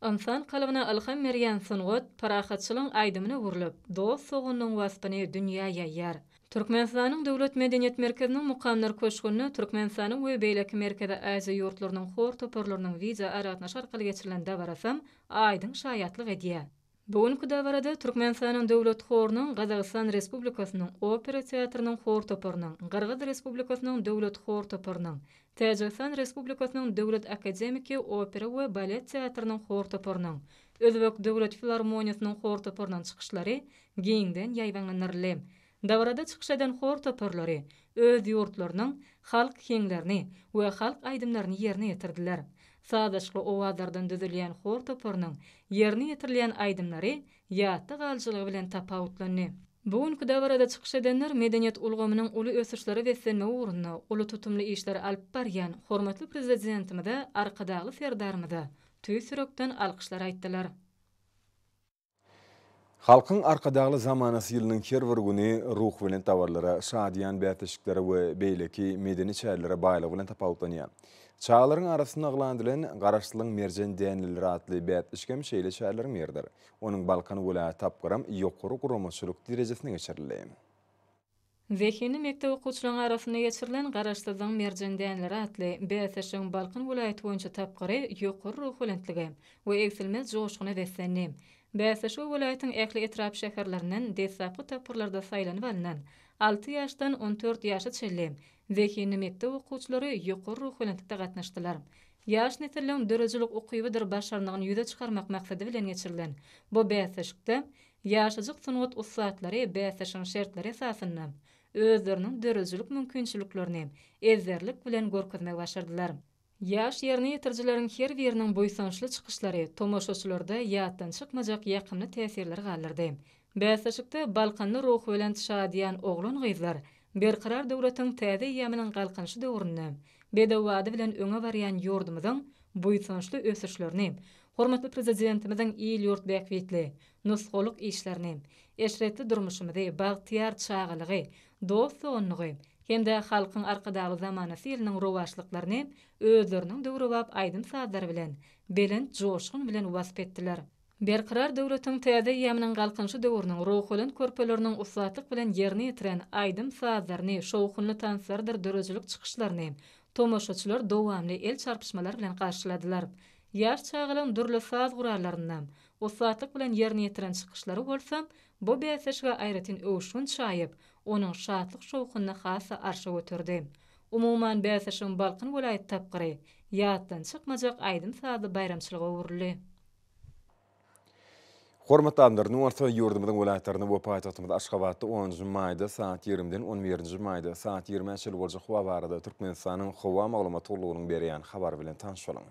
Ynsan kalbyna ylham berýän sungat parahatçylygyň aýdymyna öwrülip, dost-doganlygyň waspyny dünýä ýaýýar. Türkmenistanyň Döwlet medeniýet merkeziniň Mukamlar köşgünde Türkmenistanyň we beýleki Merkezi Aziýa ýurtlarynyň hor toparlarynyň wideoaragatnaşyk arkaly geçirilen dabarasam aýdyň şaýatlyk edýär. Bu günki dabarada Türkmenistanyň Döwlet horunyň, Gazagystan Respublikasynyň Opera teatrynyň hor toparynyň, Gyrgyz Respublikasynyň Döwlet hor toparynyň, Täjigistan Respublikasynyň Döwlet akademiki opera we balet teatrynyň hor toparynyň, Özbek döwlet filarmoniýasynyň hor toparynyň çykyşlary giňden ýaýbaňlandyryldy. Dabarada çykyş eden hor toparlary öz ýurtlarynyň halk heňlerini we halk aýdymlaryny ýerine ýetirdiler. Sazlaşykly owazlardan düzülýän hor toparynyň ýerine ýetirilýän aýdymlary ýatda galyjylygy bilen tapawutlandy. Bu günki dabarada çykyş edenler medeniýet ulgamynyň uly ösüşlere beslenmegi ugrunda uly tutumly işleri alyp barýan hormatly Prezidentimize Arkadagly Serdarymyza tüýs ýürekden alkyşlar aýtdylar. Halkyň Arkadagly zamanasy ýylynyň her bir güni ruhubelent dabaralara, şadyýan bäsleşiklere we beýleki medeni çärelere baýlygy bilen tapawutlanýar. Çagalaryň arasynda yglan edilen Garaşsyzlygyň merjen däneleri atly bäsleşik hem şeýle çäreleriň biridir. Onuň Balkan welaýat tapgyram ýokary guramaçylyk derejesinde geçirildi. Zehinli mekdep okuwçylaryň arasynda geçirilen Garaşsyzlygyň merjen däneleri atly bäsleşigiň Balkan welaýaty boýunça tapgyry ýokary ruhubelentlige we egsilmez joşguna beslendi. Bäsleşige welaýatyň ähli etrap-şäherlerinden deslapky tapgyrlarda saýlanyp alnan alty ýaşdan on dört ýaşa çenli zehinli mekdep okuwçylary ýokary ruhubelentlikde gatnaşdylar. Ýaş nesilleriň döredijilik ukybydyr başarnygyny ýüze çykarmak maksady bilen geçirilen bu bäsleşikde ýaşajyk sungat ussatlary bäsleşigiň şertleri esasynda özleriniň döredijilik mümkinçiliklerini ezberlik bilen görkezmegi başardylar. Ýaş ýerine ýetirijileriň her biriniň buýsançly çykyşlary tomaşaçylarda ýatdan çykmajak ýakymly täsirleri galdyrdy. Bäsleşikde Balkanly ruhubelent şadyýan oglan-gyzlar Berkarar döwletiň täze eýýamynyň Galkynyşy döwründe bedew bady bilen öňe barýan ýurdumyzyň buýsançly ösüşlerini, hormatly Prezidentimiziň il-ýurt bähbitli, nusgalyk işlerini, eşretli durmuşymyzy, bagtyýar çagalygy, dost-doganlygy hem-de Halkyň Arkadagly zamanasy ýylynyň rowaçlyklaryny özleriniň döwrebap aýdym-sazlary bilen, belent joşgun bilen wasp etdiler. Berkarar döwletiň täze eýýamynyň Galkynyşy döwrüniň ruhubelent körpeleriniň ussatlyk bilen ýerine ýetiren aýdym-sazlaryny, şowhunly tanslarydyr döredijilik çykyşlaryny tomaşaçylar dowamly el çarpyşmalar bilen garşyladylar. Ýaş çagalaryň dürli saz gurallarynda ussatlyk bilen ýerine ýetiren çykyşlary bolsa bu bäsleşige aýratyn öwüşgin çaýyp, onuň şatlyk-şowhunyny has-da arşa göterdi. Umuman, bäsleşigiň Balkan welaýat tapgyry ýatdan çykmajak aýdym-sazly baýramçylyga öwrüldi. Hormatly adamlar, indi bolsa ýurdumyzyň welaýatlarynda we paýtagtymyz Aşgabatda onunjy maýda sagat ýigrimiden on birinji maýda sagat ýigrimä çenli boljak howa barada Türkmenistanyň Howa maglumat gullugynyň berýän habary bilen tanyş boluň.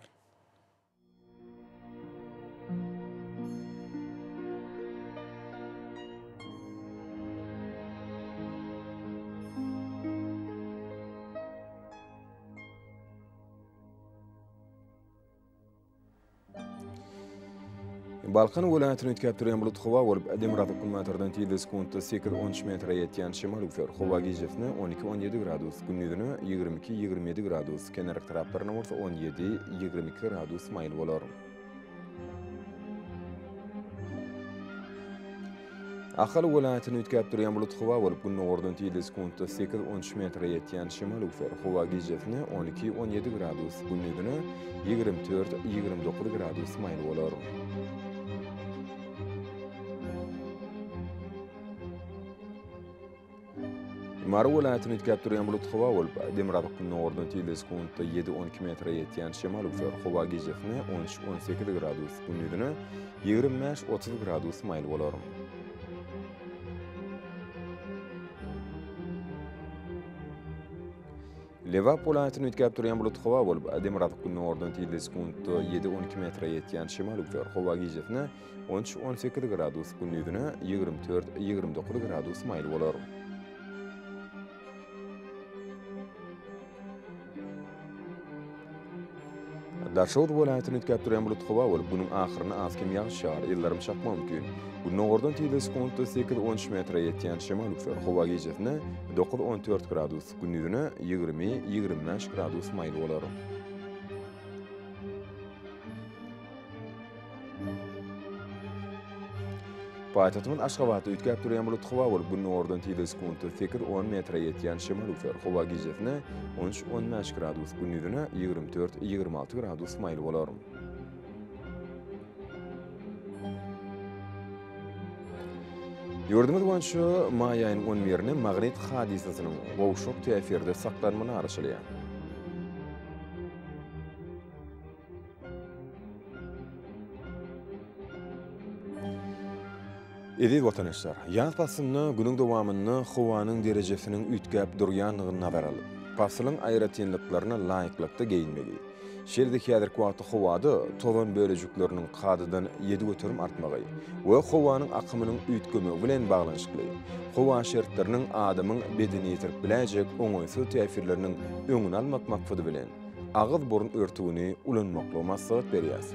Balkan welaýatyny üýtgäp durýan bulut howa bolup, demirgazyk-günbatardan tizligi sekuntda sekiz-on üç metre ýetýän şemal öwser. Howa gijesine on iki-on ýedi gradus, gündizine 22 ýigrimi ýedi gradus, kenarki taraplarynda bolsa on ýedi, 22 gradus maýyl bolar. Ahal welaýatyny üýtgäp durýan bulut howa bolup, gündogardan tizligi sekuntda sekiz-on üç metre ýetýän şemal öwser. Howa gijesine on iki-on ýedi gradus, gündizine 24, 29 gradus maýyl bolar. Mary welaýatyny üýtgäp durýan bulut howa bolup, demirgazyk-gündogardan tizligi sekuntda ýedi-on iki metre ýetýän şemal öwser. Howa gijesine on üç-on sekiz gradus, gündizine 25-30 gradus maýyl bolar. Lebap welaýatyny üýtgäp durýan bulut howa bolup, demirgazyk-gündogardan tizligi sekuntda ýedi-on iki metre ýetýän şemal öwser. Howa gijesine on üç-on sekiz gradus, gündizine 24, 29 gradus maýyl bolar. Daşoguz welaýatyny üýtgäp durýan bulut howa bolup, günüň ahyrynda az-kem ýagyş ýagar, ýyldyrym çakmagy mümkin. Gündogardan tizligi sekuntda sekiz-on üç metre ýetýän şemal öwser. Howa gijesine dokuz-on dört gradus, gündizine 20, 25 gradus maýyl bolar. Paýtagtymyz Aşgabatda üýtgäp durýan bulut howa bolup, gündogardan tizligi sekuntda sekiz-on metre ýetýän şemal öwser. Howa gijesine on üç-on bäş gradus, gündizine 24, 26 gradus maýyl bolar. Ýurdumyz boýunça maý aýynyň on birine magnit hadysasynyň gowşak täsirde saklanmagyna garaşylýar. Eziz watandaşlar, ýaz paslynda günüň dowamynda howanyň derejesiniň üýtgäp durýandygyny nazara alyp, pasylyň aýratynlyklaryna laýyklykda geýinmegi, şeýle-de häzirki wagtda howada tozan bölejikleriniň kadadan 7% artmagy we howanyň akymynyň üýtgemegi bilen baglanyşykly howa şertleriniň adamyň bedenine ýetirip biläýjek oňaýsyz täsirleriniň öňüni almak maksady bilen, agyz-burun örtügini ulanmaklygy maslahat berýäs.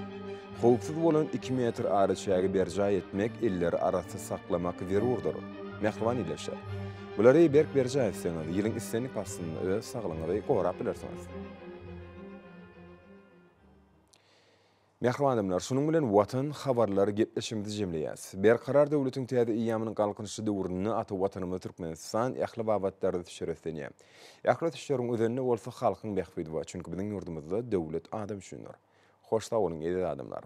Howpsuz bolan iki metr araçägi berjaý etmek, elleri arassa saklamak zerurdyr. Mähriban ildeşler! Bulary berk berjaý etseňiz, ýylyň islendik paslynda öz saglygyňyzy gorap bilersiňiz. Mähriban adamlar, şunuň bilen Watan habarlary gepleşigimizi jemleýäs. Berkarar döwletiň täze eýýamynyň Galkynyşy döwründe ata Watanymyz Türkmenistan ähli babatlarda ösüşlere beslenýär. Ähli ösüşleriň özeninde bolsa halkyň bähbidi bar, çünki biziň ýurdumyzda döwlet adam üçindir. Hoş sag boluň eziz adamlar!